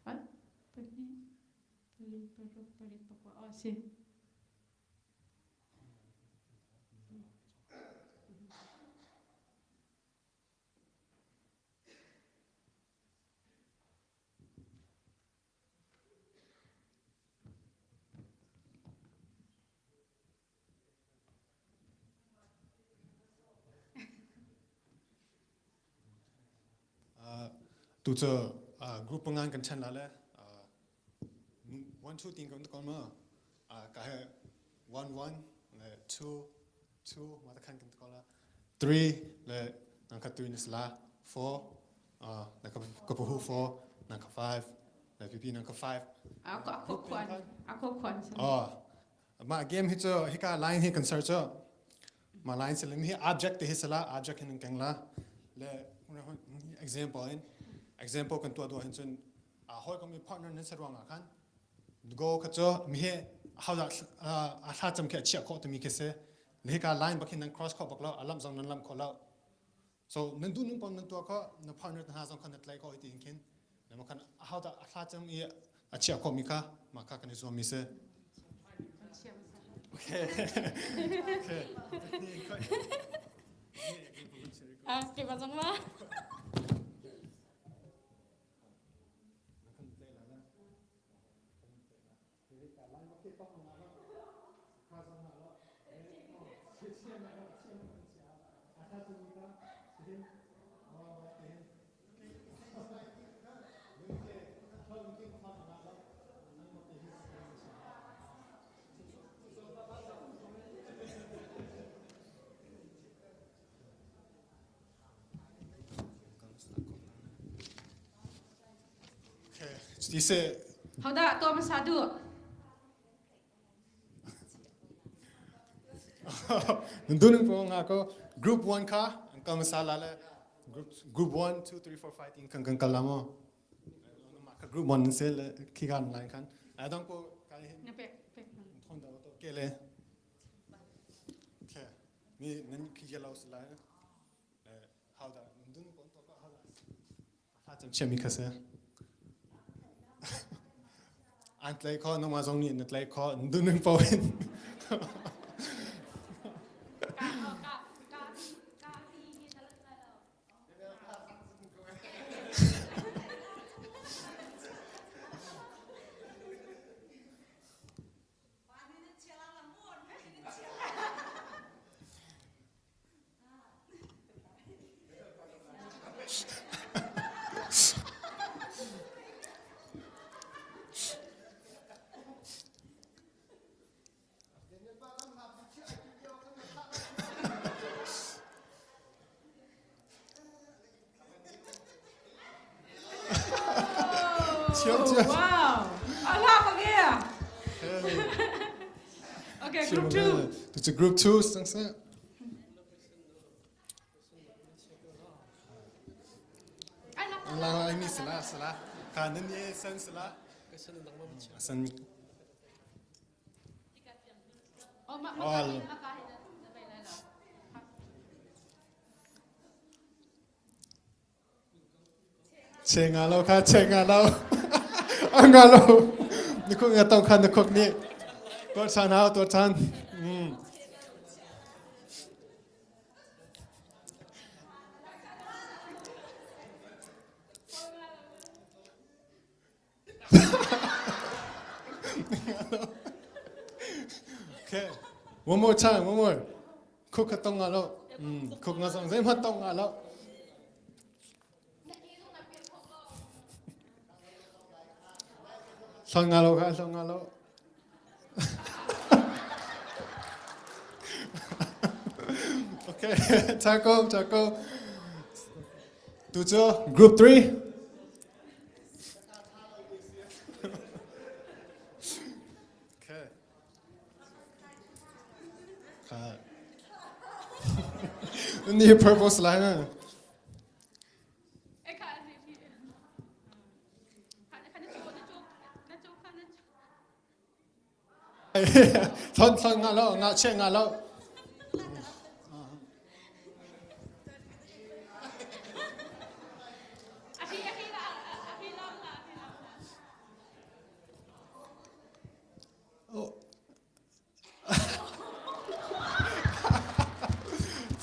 Ai pahnih pali paruk pariat pakua aw si. Tu cu group pangan kan ṭhen la le 1 2 tin kan ko ma ka he 1 1 le 2 2 ma ta khan kan ko la 3 le nang kha 3 ni sla 4 na ka ka pu 4 nang kha 5 le pipi nang kha 5 Ako ako khuan ako khuan. Oh mah game hi cu hika line hi kan ser cu ma line silim hi object te hi sala object hin keng la le example in example kan tuah duh hin cun a hawi kom i partner nan ser ruangah khan go kha cu mi hi haudah a thla cam khi a chiah khawh timi khi si hika line bak hin nan cross khawh bak lo a lamh zong nan lamh khawh lo So nan duh nung pom nan tuah kho na partner hna zong kha na tlai ko ti in khin na khan how da a thla cam i a chia kho mi kha ma kha kan i zuam mi si. Okay. Okay. Ah, ke ba zong ma. Cuti seh. Hodah tuah hmasa duh? Nan duh ning po nga ko group 1 kha an kal hmasa la le group group 1 2 3 4 5 in kan kan kal la mo. Ka group 1 se le khi kan line khan. Ai dang ko kai hin. Na pek pek. Thon da to ke le. Okay. Mi nan khi ke lo se lai. How da nan dun ko to ka how da. Thlacam chiami kha si. An tlai kho, nangmah zong nih na tlai kho, duning paoh in. Chiam chiam. Wow. Ala pa ge. Okay, group 2. It's a group 2, sang sa. La la mi sala sala. Ka nan ye san sala. San. All. Che nga lo kha che nga lo. Nga lo. Ni khuk nga tong khan na khuk ni. Tuah chan hau tuah chan. Mm. Okay. One more time, one more. Khuk kha tong nga lo. Mm, khuk nga song zeihmanh tong nga lo. Hlon nga lo kha, hlon nga lo. Okay, Chaco, Chaco. Tu cu group 3. Okay. Ni purpose lai na. Thon thon nga lo nga che nga lo.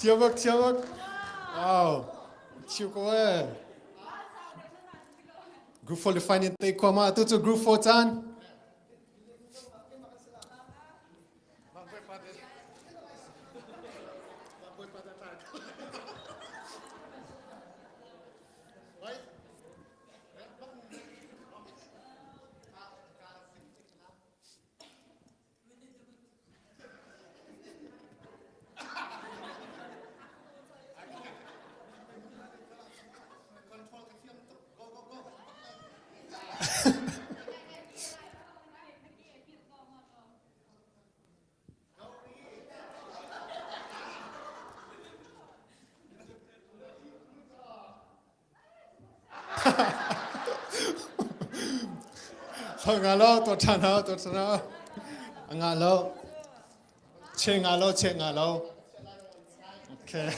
Thiam thiam Wow. Chiu ko eh. Group 4 le final te kwa ma tu chu group 4 chan. Nga lo to than ha to than ha nga lo che nga lo che nga lo okay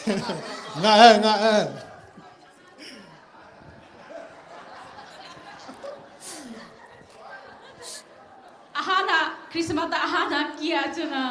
nga e nga e Ahana Christmas ta ahana kia chuna.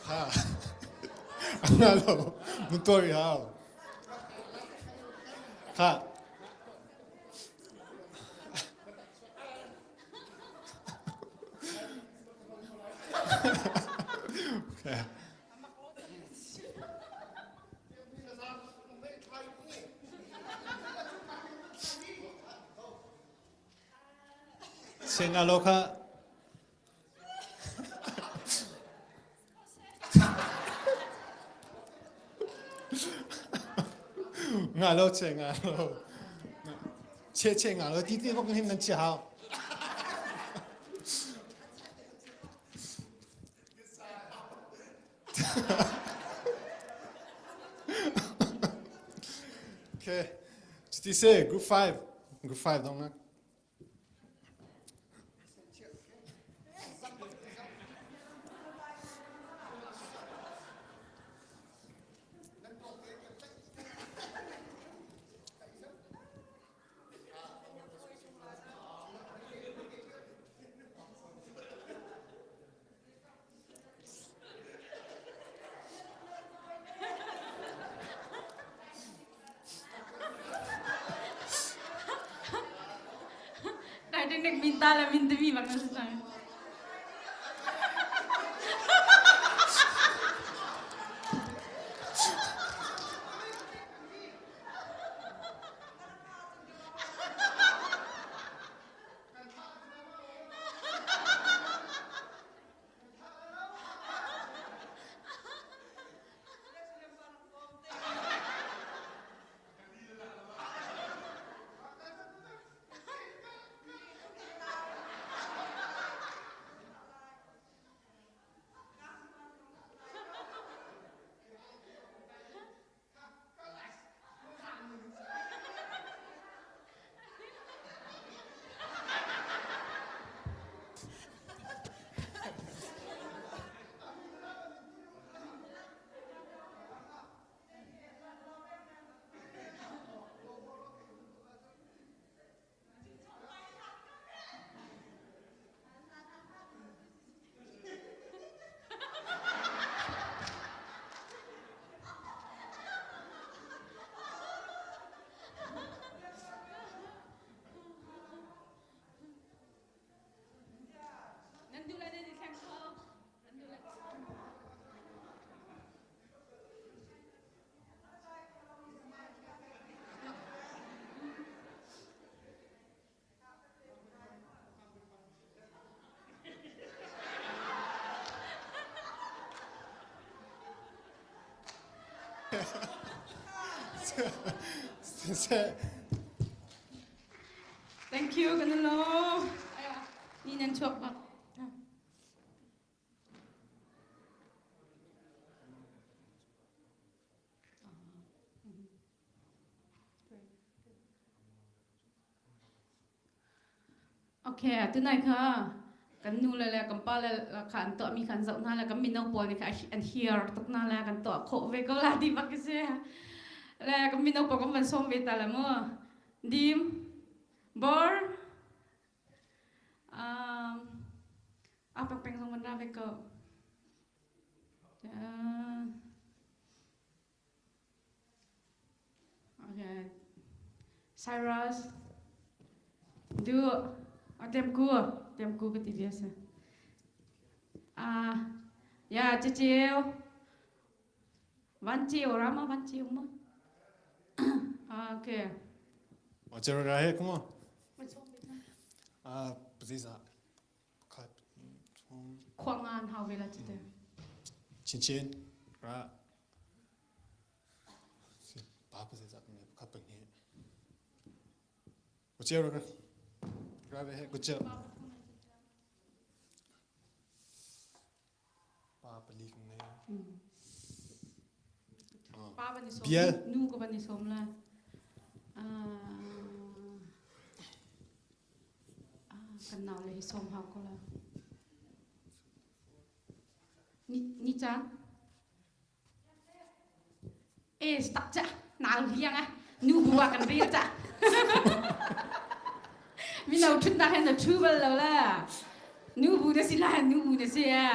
Ha. Nga lo. Mun tuar hau. Ha. Okay. Singalo kha Nga lo che nga lo. Che che nga lo ti ti bok hin nan chi hau. Okay. Ti se group 5. Group 5 dong na. Titanic minta le min timi bak na si cang. Nan duh le nan i thleng kho. Nan duh le. Thank you kan lo. Ni nan chuak bak. Okay, tunai kha kan nu le le kan pa le kha an tuah mi kha an zoh hna le kan mino pawl nih kha an hear tuk hna le kan tuah khawh ve ko la ti bak si. Le kan mino pawl kan van sawm ve ta le mu. Dim, bor, um, a peng peng zong van ra ve ko. Uh, Okay. Cyrus. Tu temku temku ka ti bia si. Ah ya ceceu van ceu rama van ceu ma. Ah okay. O ceu ra he kuma. Ah paziza khat Khua ngan hau ve la cete. Chin chin ra pa paziza khat pahnih. Kuceu ra ra ve he kuceu. Pa pali kan ngei. Pa ban i sawm. Bial. Nu ka ban i sawm la. Kan nau le hi sawm hau ko la. Ni ni caan. E tak cha nau liang a nu bu ah kan rel cha. Mino thutnak hen na thu bal lo la. Nu bu na si la nu bu na si a.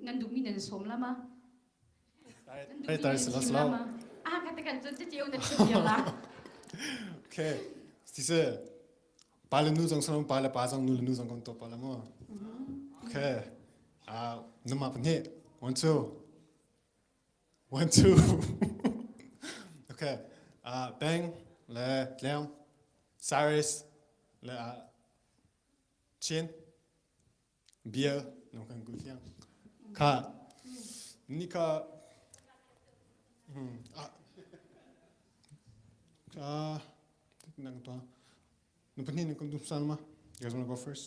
Nan duhmi nan sawm la ma? Nan duhmi nan chim la ma? Ah, ka tekan cun ceceu na chim vial la. Okay. Sise, pa le nu zong salam pa le pa zong nu le nu zong kan to pa la mo. Okay. Ah, nama pahnih. One two. One two. Okay. Ah, Beng le Tleong, Cyrus le ah Chin bia no kan kul thiang. Kha ni ka ah ah nang to nu pahnih ni kun san ma. You guys want to go first?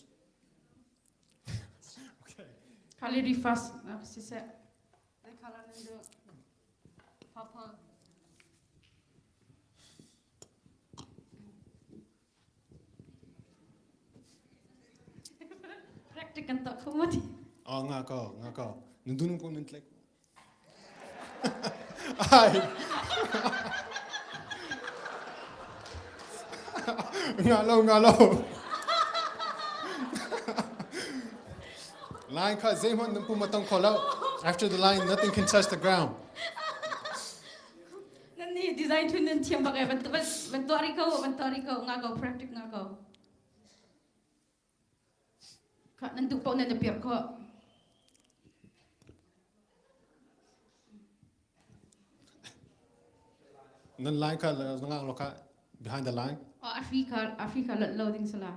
okay. Kali fast siseh. They color in the purple. Practice kan tuah kho ti. Oh nga ko nga ko. Nun dun ko nun tlek. Ai. Nga lo nga lo. Line kha zeihmanh nan pum a tong kho lo. After the line nothing can touch the ground. Nan nih design thun nan thiam bak e van van van tuah rih ko van tuah rih ko nga ko practice nga ko. Kha nan duh paoh nan i piak khawh. Nan line kha nga lo kha behind the line. Oh Africa Africa lot lo ding sala.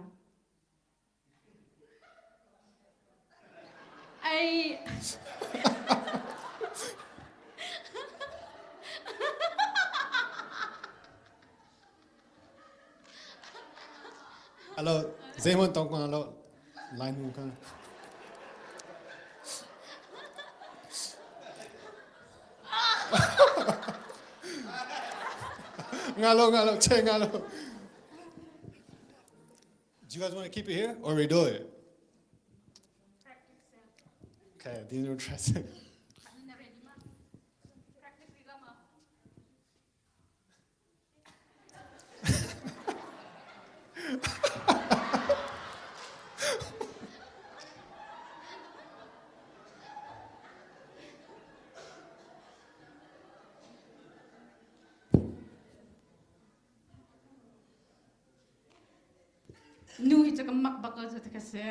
Ai Alo zeihmanh tong ko lo line mu kha. Nga lo nga lo che nga lo. Do you guys want to keep it here or redo it? Okay, these are interesting. Nu hi cu ka mak bak ko cu ka si.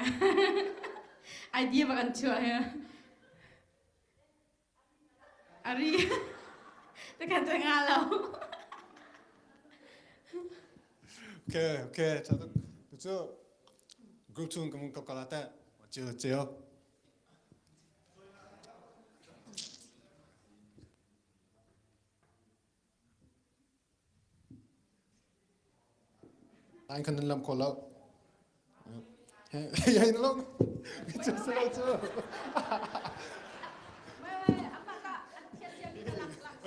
Idea bak an chuah hi. Ari. Te kan te nga lo. Okay, okay. Cu group chung ka mung ka kala te. Chill, chill. Line khan nan lam kho lo. Hei na lo. Cu se lo cu.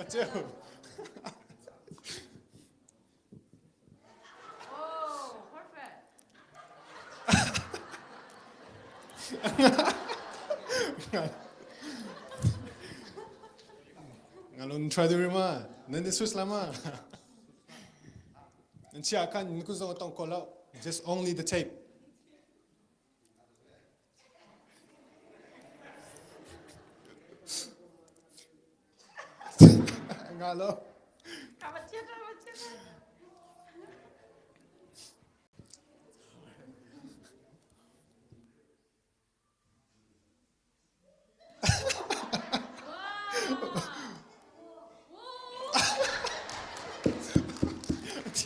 Cu. Oh, perfect. Ngalun try to rima. Nan di Swiss lama. Chia khan na kut zong a tong ko lo. Just only the tape. Nga lo.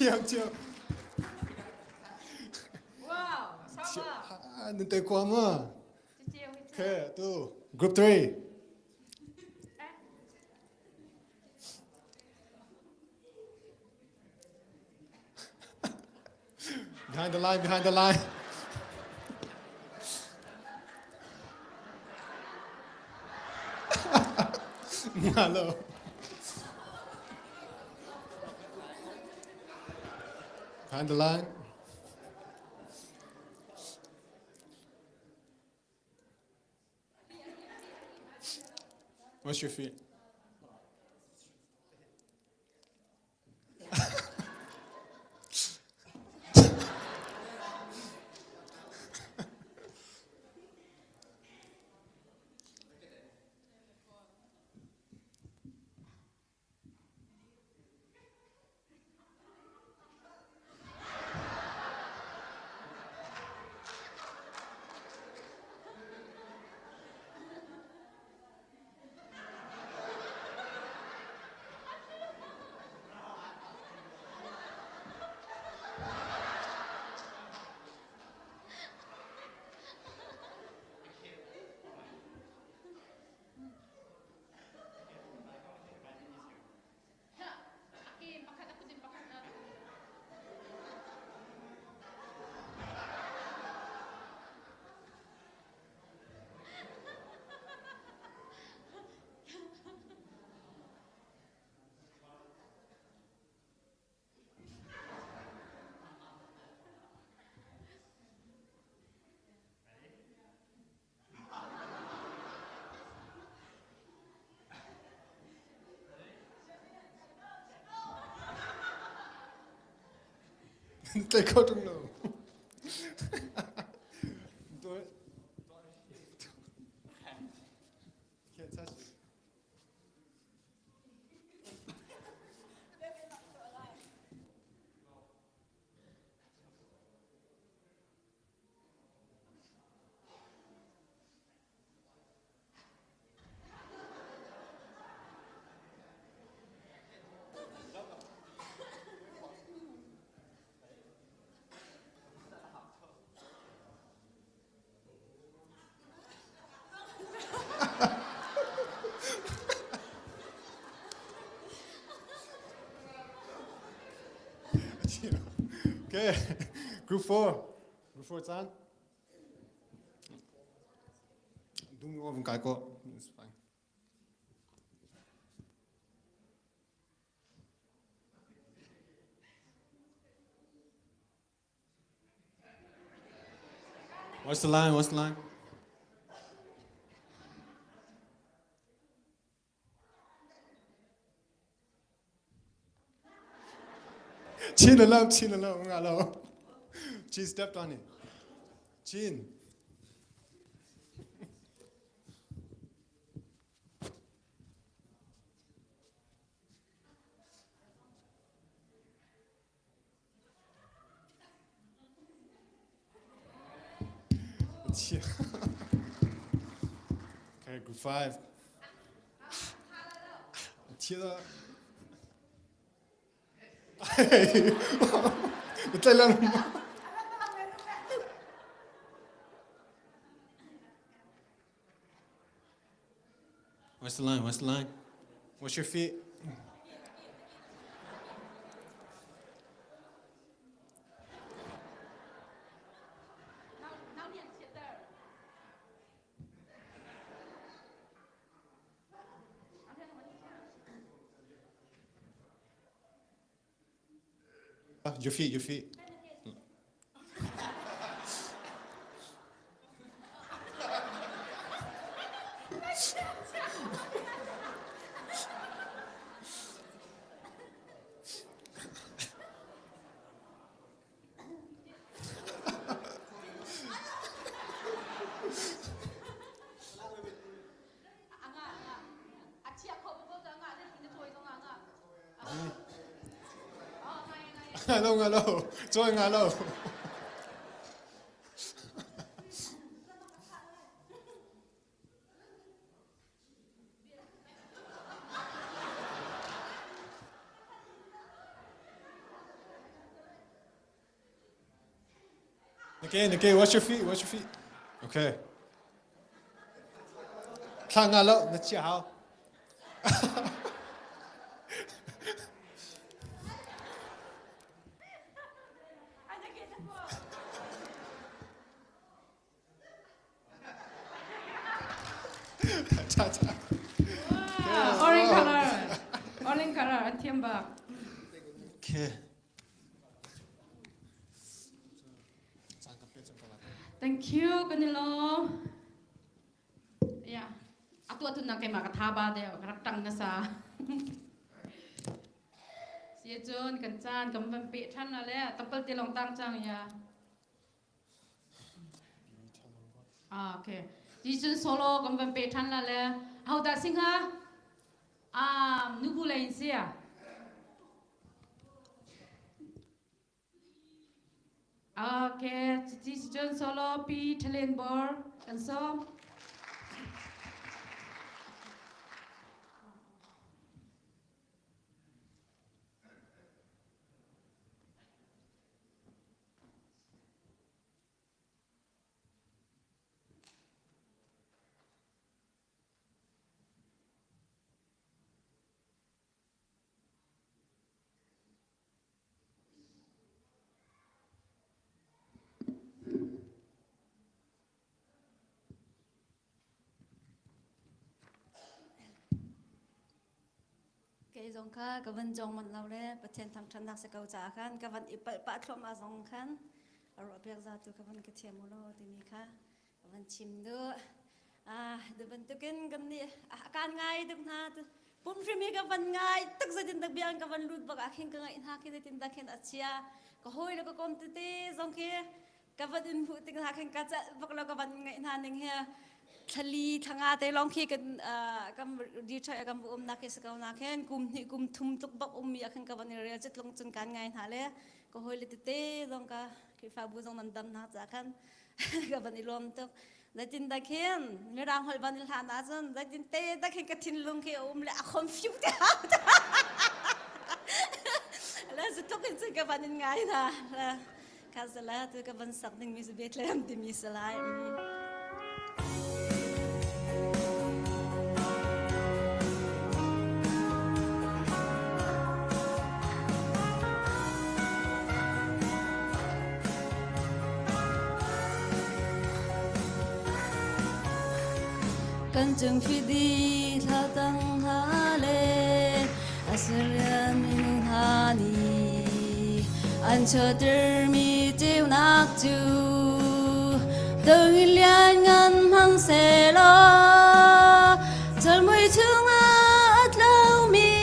Thiam thiam. Wow, sama. Nan te kwa ma. Okay, tu group 3. Behind the line, behind the line. Malo. Behind the line. What's your feet? Tlaih kho ṭung lo. Do it. Can't touch it. Okay, group 4. Group 4 caan. Dum vung kai ko. It's fine. What's the line? What's the line? Chin alam, chin alam, nga lo. Chin stepped on it. Chin. Okay, group 5. Chia Tlai lang. What's the line? What's the line? What's your feet? Your feet, your feet. Nga lo nga lo. Cawi nga lo. Okay, okay, watch your feet, watch your feet. Okay. Thla nga lo, na chia hau. Cha cha. Orange color. Orange color an thiam bak. Okay. Thank you kanilo. Yeah. Atu atu na kay makathaba de rak tang na sa. Si cun kan caan kan van pe than la le tampal te long tang chang ya. Ah, okay. Ji cun solo kan van pe than la le. Hau da sing ha? Ah, nubu le in sia. Okay, ji cun solo pi thalen bor kan som. Kei zong kha ka van jong man lo le Pathian thangṭhatnak si ko caah khan ka van i palh pah thluahmah zong khan a ruah piak za tu ka van ka thiam u law timi kha ka van chim duh. Ah, du bantukin kan nih kaan ngai tuk hna pum hrim hi ka van ngai tuk zeitin dak biang ka van lut bak ah khin ka ngaih hna khi zeitin dak khin a chia ka hawi le ka kom tete zong khi ka van in hmuh tik hna khin ka celh bak lo ka van ngaih hna ning hi thlali thlanga te long khi kan kan di thai kan um nak khi sako na khin kum hnih kum thum tluk bak um mi khin ka van i rel chit lung cun kan ngai hna le ka hoi le tete zong ka Khrihfabu zong nan dam na cha khan ka van i lawm tuk zeitin da khin mirang holh van i hlan ahcun zeitin te da khin ka thinlung khi a um le a confuse te le zutluk in cun ka van in ngai hna Ka zala tu ka van sak ding mi cu Bethlehem timi si lai. Kan cung fidi thla tang ha le Assyrian minung hna nih an chuahtermi ceunak cu dong lianngan hmang sehlaw calmui chungah a tlomi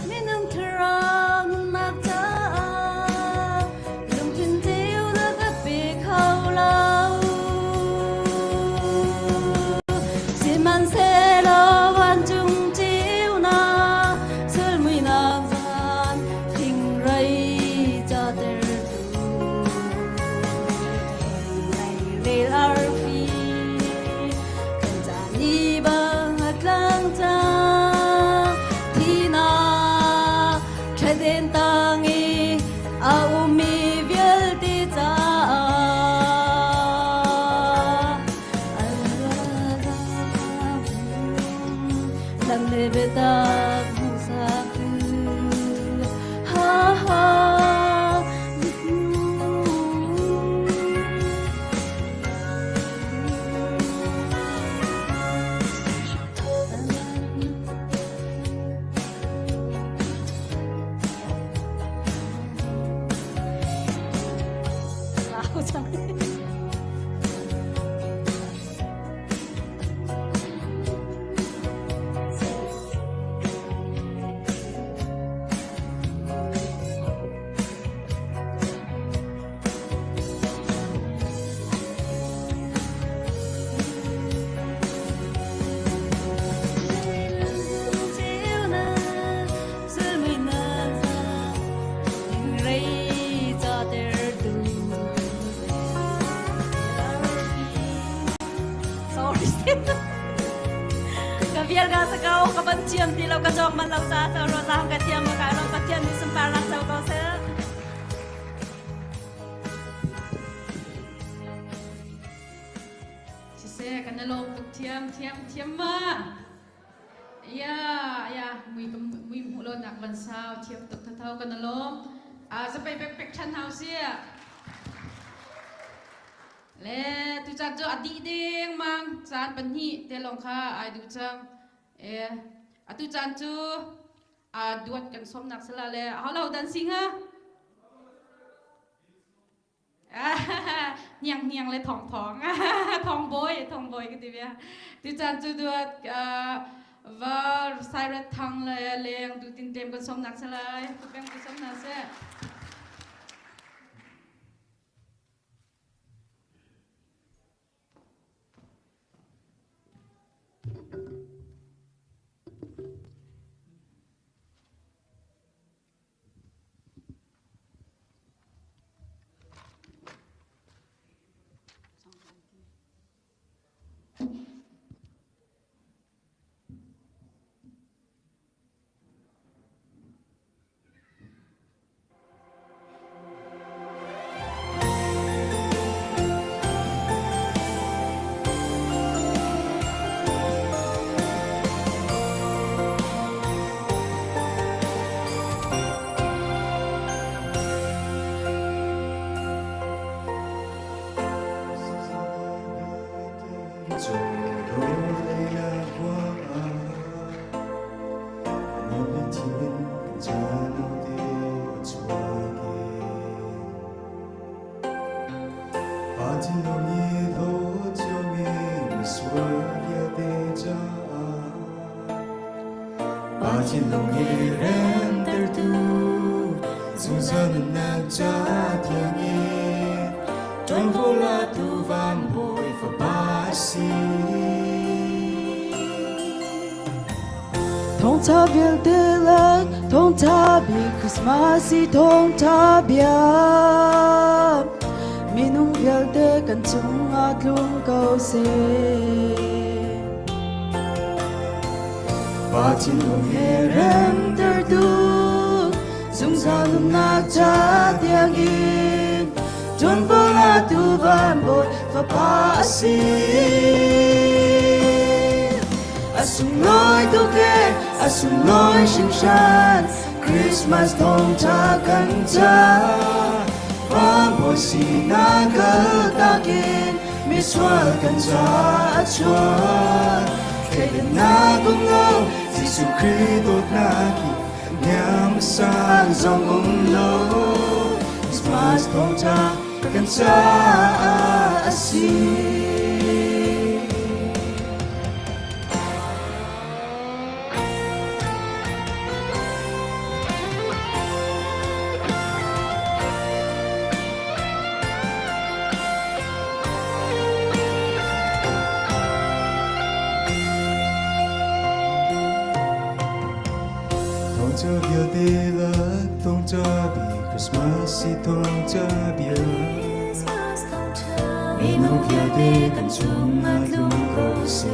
minung thlarau nunnak caah lungthin ceunak a pe kho lo. Sihmanhsehlaw vancung ceunak sulmuinak zan fingrei catertu rel arfi kan ca ni bang a tlang cang thinak ṭhaden tang i a ummi vialte caah Lam le biatak hmuhsaktu ha ha. Lau cang. van thiam ti lo ka cawk man lo ca so rosa hong ka thiam ka lom Pathian nih sunparnak co ko seh. Siseh kan lawm tuk thiam thiam thiam ma. Ya ya mui mui hmuh lo nak van sau thiam tuk thatho kan lawm. A zapei pek pek than hau sia. Le tu caan cu a dih ding mang caan pahnih te lawng kha ai duh cang. E atu caan cu a duat kan sawmnak sala le halo dan singa. Hniang hniang le thong thong thong bawi thong bawi ka ti bia. Tu caan cu duat va sairat thang le leng du tin tem kan sawmnak salai. Peng kan sawmnak se. Thawngtha vialte lak thawngtha bik Christmas i thawngtha bia minung vialte kan cungah tlung ko seh. Pa thinlung he remtertu zungzal nunnak ca tiangin ṭuanvo latu van bawi fapa a si. A sunglawi tuk e, a sunglawi hringhran, Christmas thawngṭha kan ca. Van bawi sinak kaltak in misual kan ca a chuak. Thleidannak um lo, Jesuh Khrih dawtnak hi niam sang zong um lo. Christmas thawngṭha kan caah a si. Thawngtha vialte lak thawngtha bi Christmas si thawngtha bia. Minung vialte kan cungah tlung ko seh.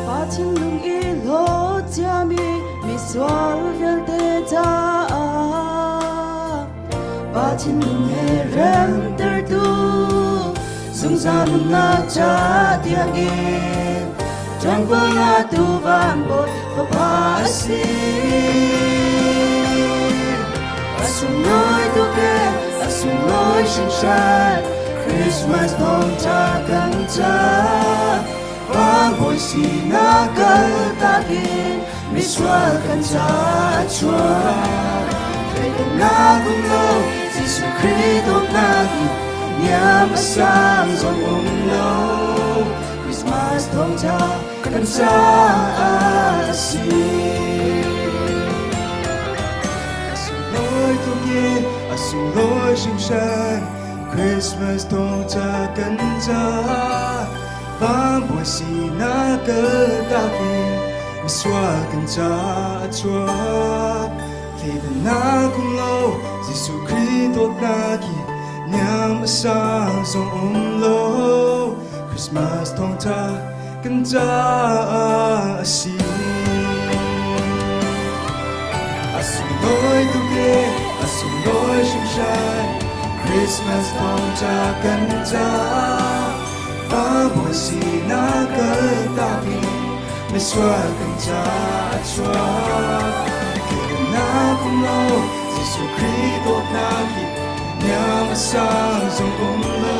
Pa thinlung i hlawt ciami misual vialte caah Pa thinlung he remtertu zungzal nunnak ca tiangin ṭuanvo latu van bawi fapa a si. A sunglawi tuk e, a sunglawi hringhran, Christmas thawngṭha kan ca. Van bawi sinak kaltak in misual kan ca a chuak. Thleidannak um lo, Jesuh Khrih dawtnak in niam a sang zong um lo. Christmas thawngṭha kan caah a si. A sunglawi tuk e, a sunglawi hringhran, Christmas thawngṭha kan ca. Van bawi sinak kaltak in misual kan ca a chuak. Thleidannak um lo, Jesuh Khrih dawtnak hi niam a sang zong um lo. Christmas thawngṭha. kan caah a si. A sunglawi tuk e, a sunglawi hringhran, Christmas thawngṭha kan caah. Pa bawi sinak kaltak in misual kan caah a chuak. Thilnak um lo, Jesuh Khrih dawtnak hi niam a sang zong um lo.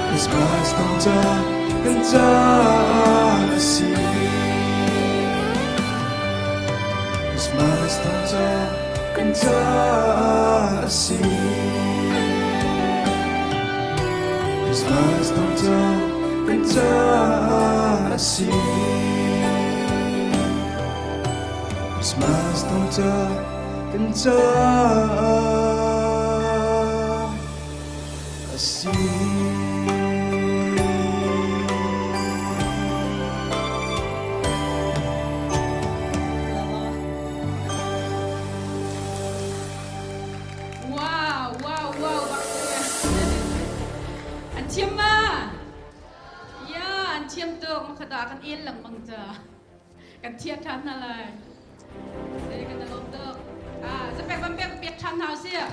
Christmas thawngṭha kan caah a si. Christmas thawngṭha kan caah a si. Christmas thawngṭha kan caah a si. Christmas thawngṭha kan caah a si. Wow, wow, wow, bak An thiam ma? Ya, an thiam tuk. Makhata kan el lengmang ca. Kan thiat ṭhan hna lai. Se kan lawm tuk. Ah, zapek van pek pek ṭhan hna usih.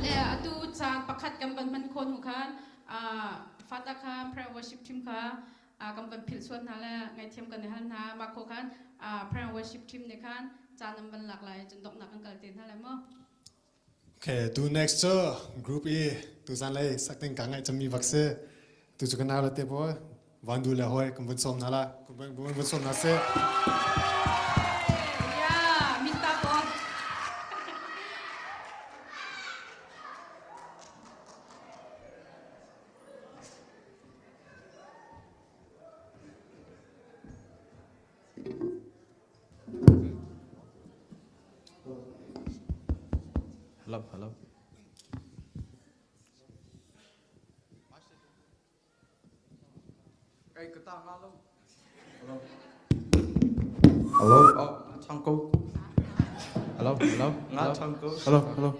Le atu caan pakhat kan van hman khon hu khan ah fata kha prayer worship team kha kan van philh sual hna le ngaithiam kan i hal hna mah kho khan prayer worship team nih khan caan an van lak lai cun donghnak kan kal te hna lai mu. Okay, tu next cu group E tu zan lei sakting ka ngaih cami bak si. Tu cu kan la te bo van du le hoi kan vun som na la kan vun som na se. Ya, minta ko. Hello, hello. Hey, ka ta nga lo. Hello. Hello. Oh, chang ko. Hello, hello. Nga chang ko. Hello, hello.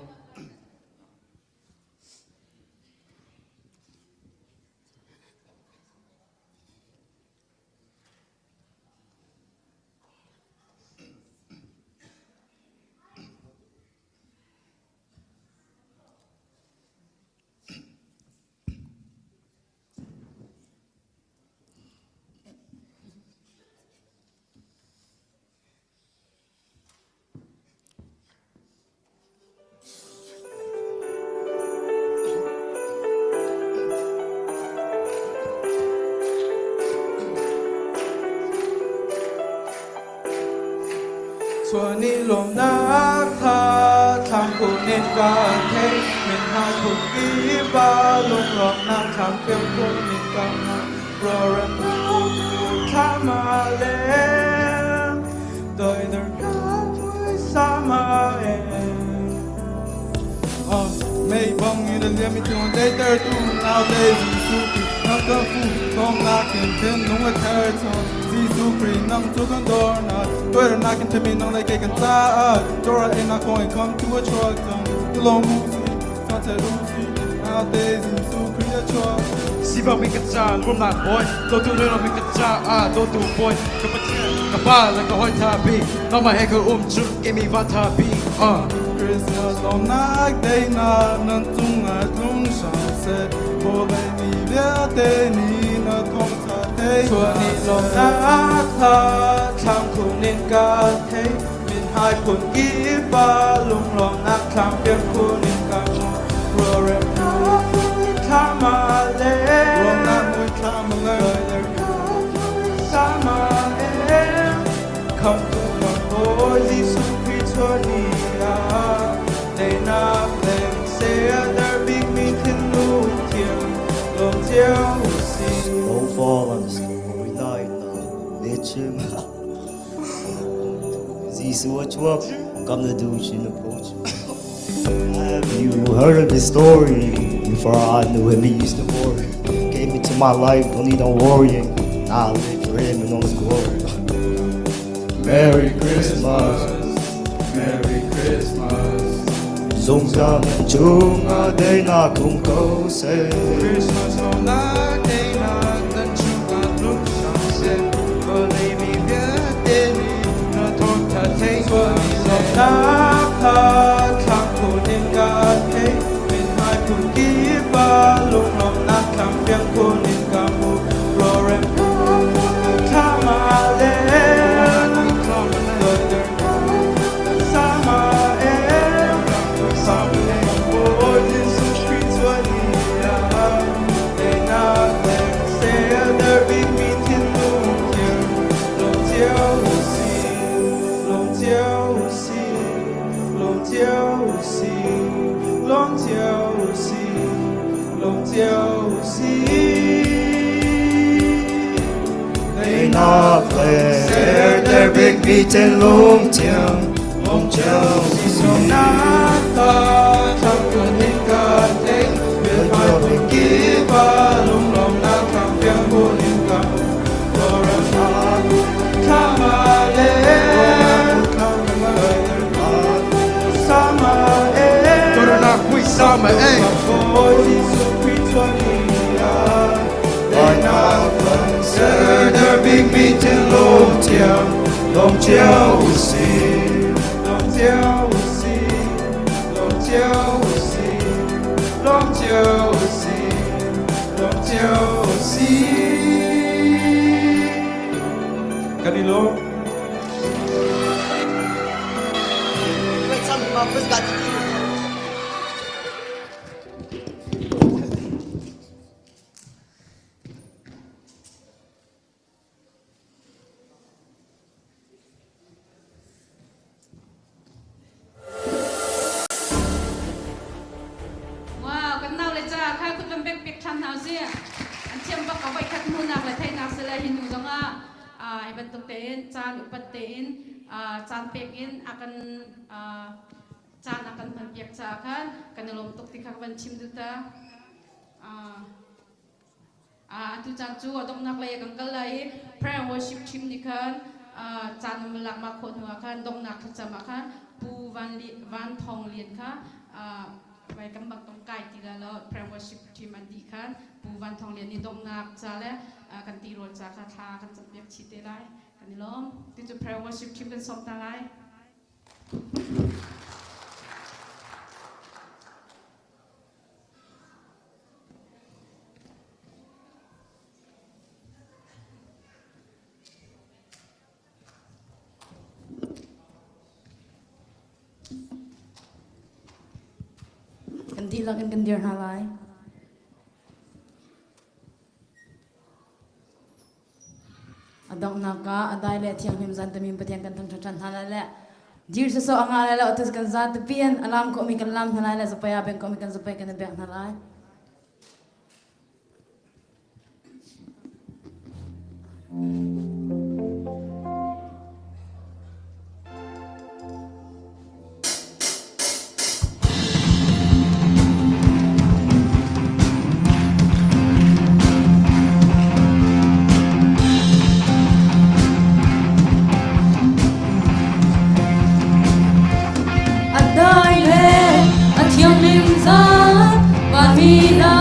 Chuan i lawmnak kha thlam phun in ka thei min hai phun ki ba lunglawmnak thlam piang phun in ka rawrem thla ma le Toidor ka sama Mei bang in a liam tu later tu now day Jesu nang ka fu tong na kin tin nung a thar chon Jesu Christ nang chu kan dor na toy na kin temi nang lai ke kan cha Dora in a coin come to a truck tong long mu si sa che lu si now day Jesu Christ a truck Siva mi ka cha rum na boy do tu no mi ka cha a do tu boy ka pa ka pa la ka hoi tha bi no ma he ka um chu ke mi va tha bi Christmas lom nak day na nan chung a tlung sang se bo le mi vialte ni na thong tha te Chua ni lom nak tha thlam khun in ka thei min hai phun ki pa lung lom nak thlam pian khun in ka mo ro re thla ma le Rom na mui thla ma le sa ma em Come to the Lord Jesus Christ ni a Day na leng se there big mi thin lu thiang lom chiao si Snowfall on the snowy night now, bitch. Zisu chuak, kam na du chin approach. Have you heard of his story? Before I knew him, he used to worry. Came into my life, don't need no worrying. I live for him and all his glory. Merry Christmas, Merry Christmas. Zungzal nan cungah daihnak um ko seh. Christmas lawmnak daihnak nan cungah tlung hram seh. Vawlei mi vialte nih na thawngṭha thei hna seh. Lawmnak kha thlang phun in ka theih. Mithmai phun kip ah lunglawmhnak thlam fiang khun in ka hmuh. Rawlrem thlam ah le Daihnak le serter bikmi thinlung thiang lawm cio Serter bikmi thinlung thiang lawm cio usih. Lawm cio usih, lawm cio usih, lawm cio usih, lawm cio usih. Kan i lawm. Wow, kan nau le ca kha kut van bek pek ṭhan hna usih. An thiam bak a voikhat hmuhnak le theihnak si le hi hnu zongah hi bantuk tein caan upat tein caan pek in a kan caan a kan hman piak caah khan kan i lawm tuk ti kha ka van chim duh ta. Atu caan cu a donghnak lei ah kan kal lai i prayer and worship team nih khan caan an lak mah khawh hnu ah khan donghnak thlacam ah khan Pu Van, Van Thawng Lian kha vai kan bang tong kai ti la lo prayer and worship team an dih khan Pu Van Thawng Lian nih donghnak ca le kan tirawl ca kha thla kan campiak chih te lai. Kan i lawm. Ti cu prayer and worship team kan sawm ta lai. Kan dihlak in kan dir hna lai. A donghnak ah a dai le thianghlim zan tamim Pathian kan thangṭhat ṭhan hna lai le dir sawsawh a ngah lai lo atu kan za tepi in a lam khawhmi kan lam hna lai le zapai ah beng khawhmi kan zapai kan i bek hna lai. A dai le a thianghlim zan vanmi hna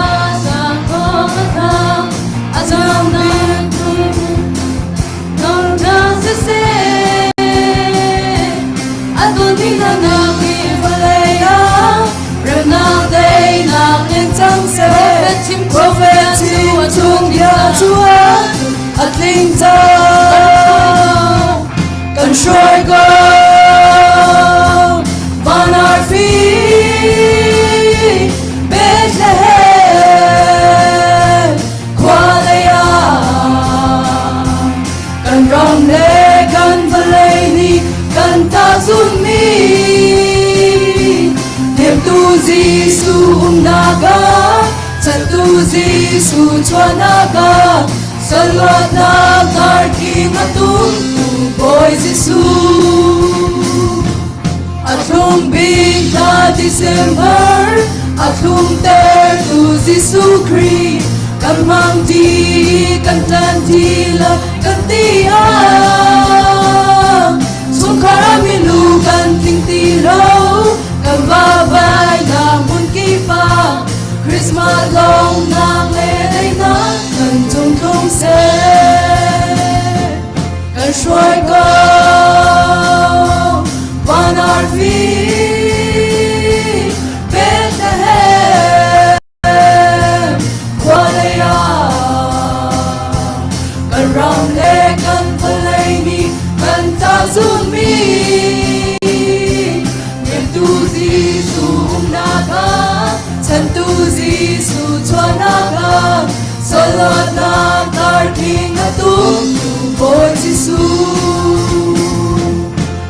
sang thawng a thang a zangnak Thawngṭha siseh, a tuanmi hnanak hi vawlei ah remnak teinak in cang seh. Profet chim chung bia cu a tling cang. Kan hruai ko van arfi Bethlehem khua lei ah kan ram le kan vawlei nih kan tahchunhmi Hnemtu Jesuh umnak ah chantu Jesuh chuahnak ah saluatnak darking a tumtu Bawi Jesuh. A thlum bik thla December, a thlum tertu Jesuh Khrih, kan hmang ti, kan tan ti la, kan ti ah. Chungkhar ah milu kan tling ti lo, kan va. Christmas lawmnak le daihnak kan cung tlung seh. Kan hruai ko van arfi Bethlehem khua lei ah kan ram le kan vawlei nih kan ta zunmi Nemtu Jesuh umnak ah chantu Jesuh chuahnak ah Salatnak darking a tum tu Bawi Jesuh.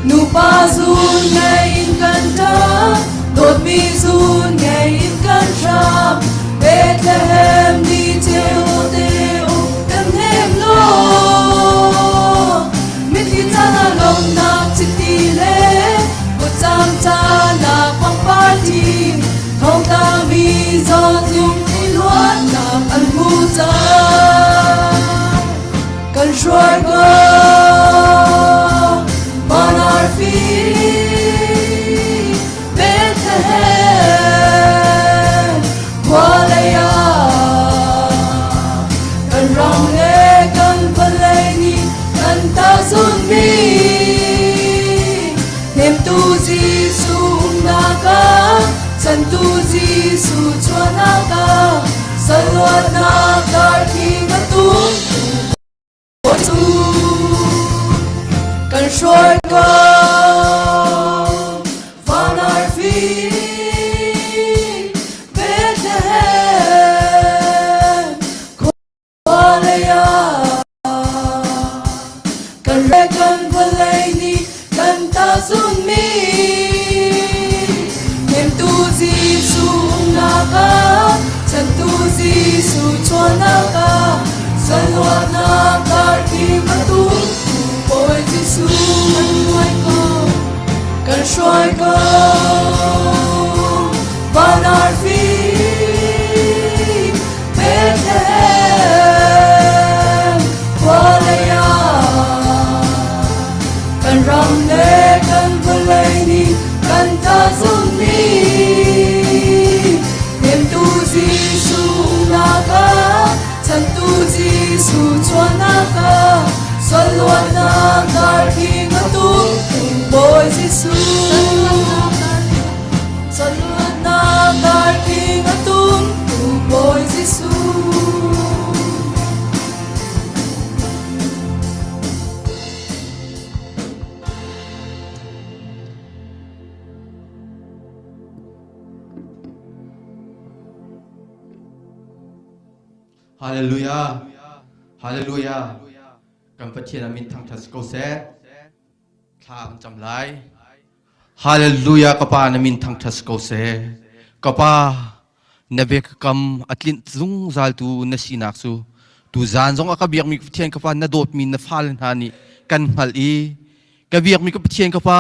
Nupa zun ngei in kan ṭap, dawtmi zun ngei in kan hram. Bethlehem ni ceu te um kan hnem law. Mitthli caan ah lawmhnak chiti le kutcam caan ah pangpar thim. Thongtami zawtlung i luatnak an hmu cang. Kan hruai ko van arfi Bethlehem khua lei ah kan ram le kan vawlei nih kan ta zunmi Hnemtu Jesuh umnak ah, chantu Jesuh chuahnak ah, saluatnak darthing a tum Jesuh kan hruai ko. Van arfi Bethlehem Vawlei ah kan re kan vawlei nih kan ta zunmi hnemtu Jesuh umnak ah chantu Jesuh chuahnak ah saluatnak darkim a tumtu Bawi Jesuh kan hruai ko kan hruai ko van arfi Bethlehem khua lei ah kan ram le kan vawlei nih kan ta zummi hnemtu Jesuh umnak ah chantu Jesuh chuahnak ah sualluatnak darking a tumtu Bawi Jesuh Saluatnak darking a tumtu Bawi Jesuh. Hallelujah. Hallelujah. Kan Pathian amin thangthat si ko seh. Thla kan cam lai. Hallelujah ka pa na min thangṭhat si ko seh. Ka pa na biakam a tlinh zungzal tu na sinak cu tu zan zong a ka biakmi Pathian ka pa na dawtmi na fale hna nih kan hngalh i ka biakmi ka Pathian ka pa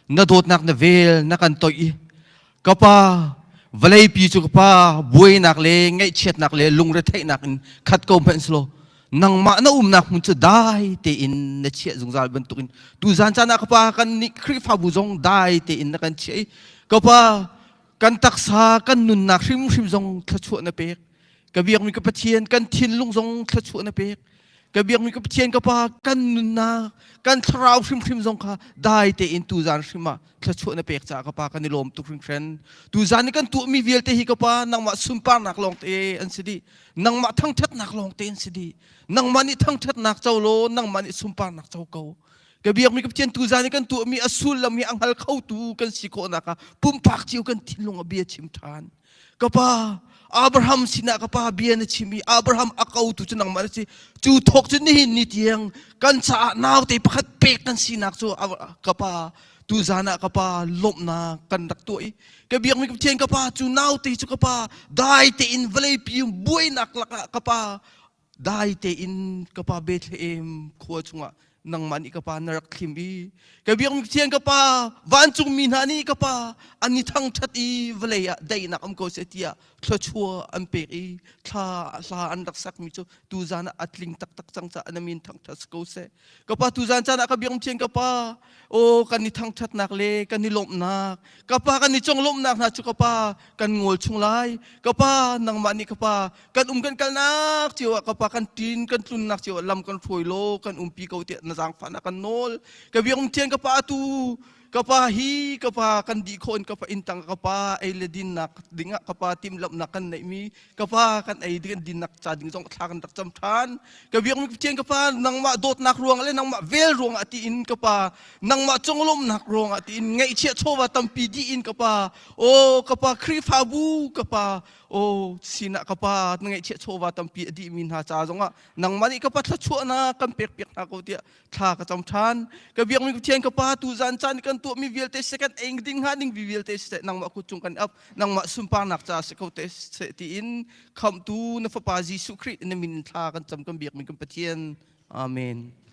na dawtnak na vel na kan toih i Ka pa, vawleipi cu ka pa buainak le ngaihchiatnak le lungretheihnak in khat ko hmanh selaw nangmah na umnak hmun cu dai tein na chiah zungzal bantukin tuzan caan ah ka pa kan nih Khrihfabu zong dai tein na kan chiah i ka pa kan taksa kan nunnak hrimhrim zong thluachuah na pek ka biakmi ka Pathian kan thinlung zong thluachuah na pek ka biakmi ka Pathian ka Pa kan nunnak kan thlarau hrimhrim zong kha dai tein tuzan hrim ah thluachuah na pek caah ka Pa kan i lawm tuk hringhran tuzan i kan tuahmi vialte hi ka Pa nangmah sunparnak lawng te an si dih nangmah thangṭhatnak lawng te an si dih nangmah nih thangṭhatnak co law nangmah nih sunparnak co ko ka biakmi ka Pathian tuzan i kan tuahmi a sullam hi a hngal khotu kan si khawhnak ah pumpak cio kan thinlung a bia chim ṭhan Ka pa, Abraham sinah ka pa bia na chim i Abraham a kotu cu nangmah na si. Cu thawk cu nihin ni tiang kan caah naute pakhat pek kan sinak cu ka pa tuzan ah ka pa lawmhnak kan rak tuah i ka biakmi ka Pathian ka pa cu naute cu ka pa dai tein vawleipi buainak lakah ka pa dai tein ka pa Bethlehem khua chungah. Nangmah nih ka pa na rak thlim i ka biakmi Pathian ka pa vancungmi hna nih ka pa an i thangṭhat i vawlei ah daihnak um ko seh tiah thluachuah an pek i thla hla an rak sakmi cu tuzan ah a tling taktak cang caah na min thangṭhat si ko seh. Ka pa tuzan caan ah ka biakmi Pathian ka pa aw kan i thangṭhatnak le kan i lawmhnak ka pa kan i conglawmhnak hna cu ka pa kan ngol chung lai. Ka pa nangmah nih ka pa kan um kan kalnak cio ah ka pa kan ṭin kan tlunnak cio ah lam kan hruai law kan umpi ko tiah na zaangfahnak kan nawl. Ka biakmi Pathian ka pa atu ka pa hi ka pa kan dih khawh in ka pa inntang ka pa ei le dinnak dingah ka pa timhlamhnak kan neihmi ka pa kan ei ding dinnak ca ding zong thla kan rak cam ṭhan. Ka biakmi Pathian ka pa nangmah dawtnak ruang le nangmah vel ruangah tiin ka pa nangmah conglawmhnak ruangah tiin ngaihchiah chawva tampi dih in ka pa o ka pa Khrihfabu ka pa o sinah ka pa na ngaihchiah chawva tampi a dihmi hna ca zongah nangmah nih ka pa thluachuahnak kan pek piak hna ko tiah thla ka cam ṭhan. Ka biakmi Pathian ka pa tu zan caan kan tuahmi vialte seh kan ei ding hnga ding vialte seh nangmah kut cung kan ap nangmah sunparnak ca si ko te seh tiin khamhtu na fapa Jesuh Khrih na min thla kan cam kan biakmi kan Pathian. Amen.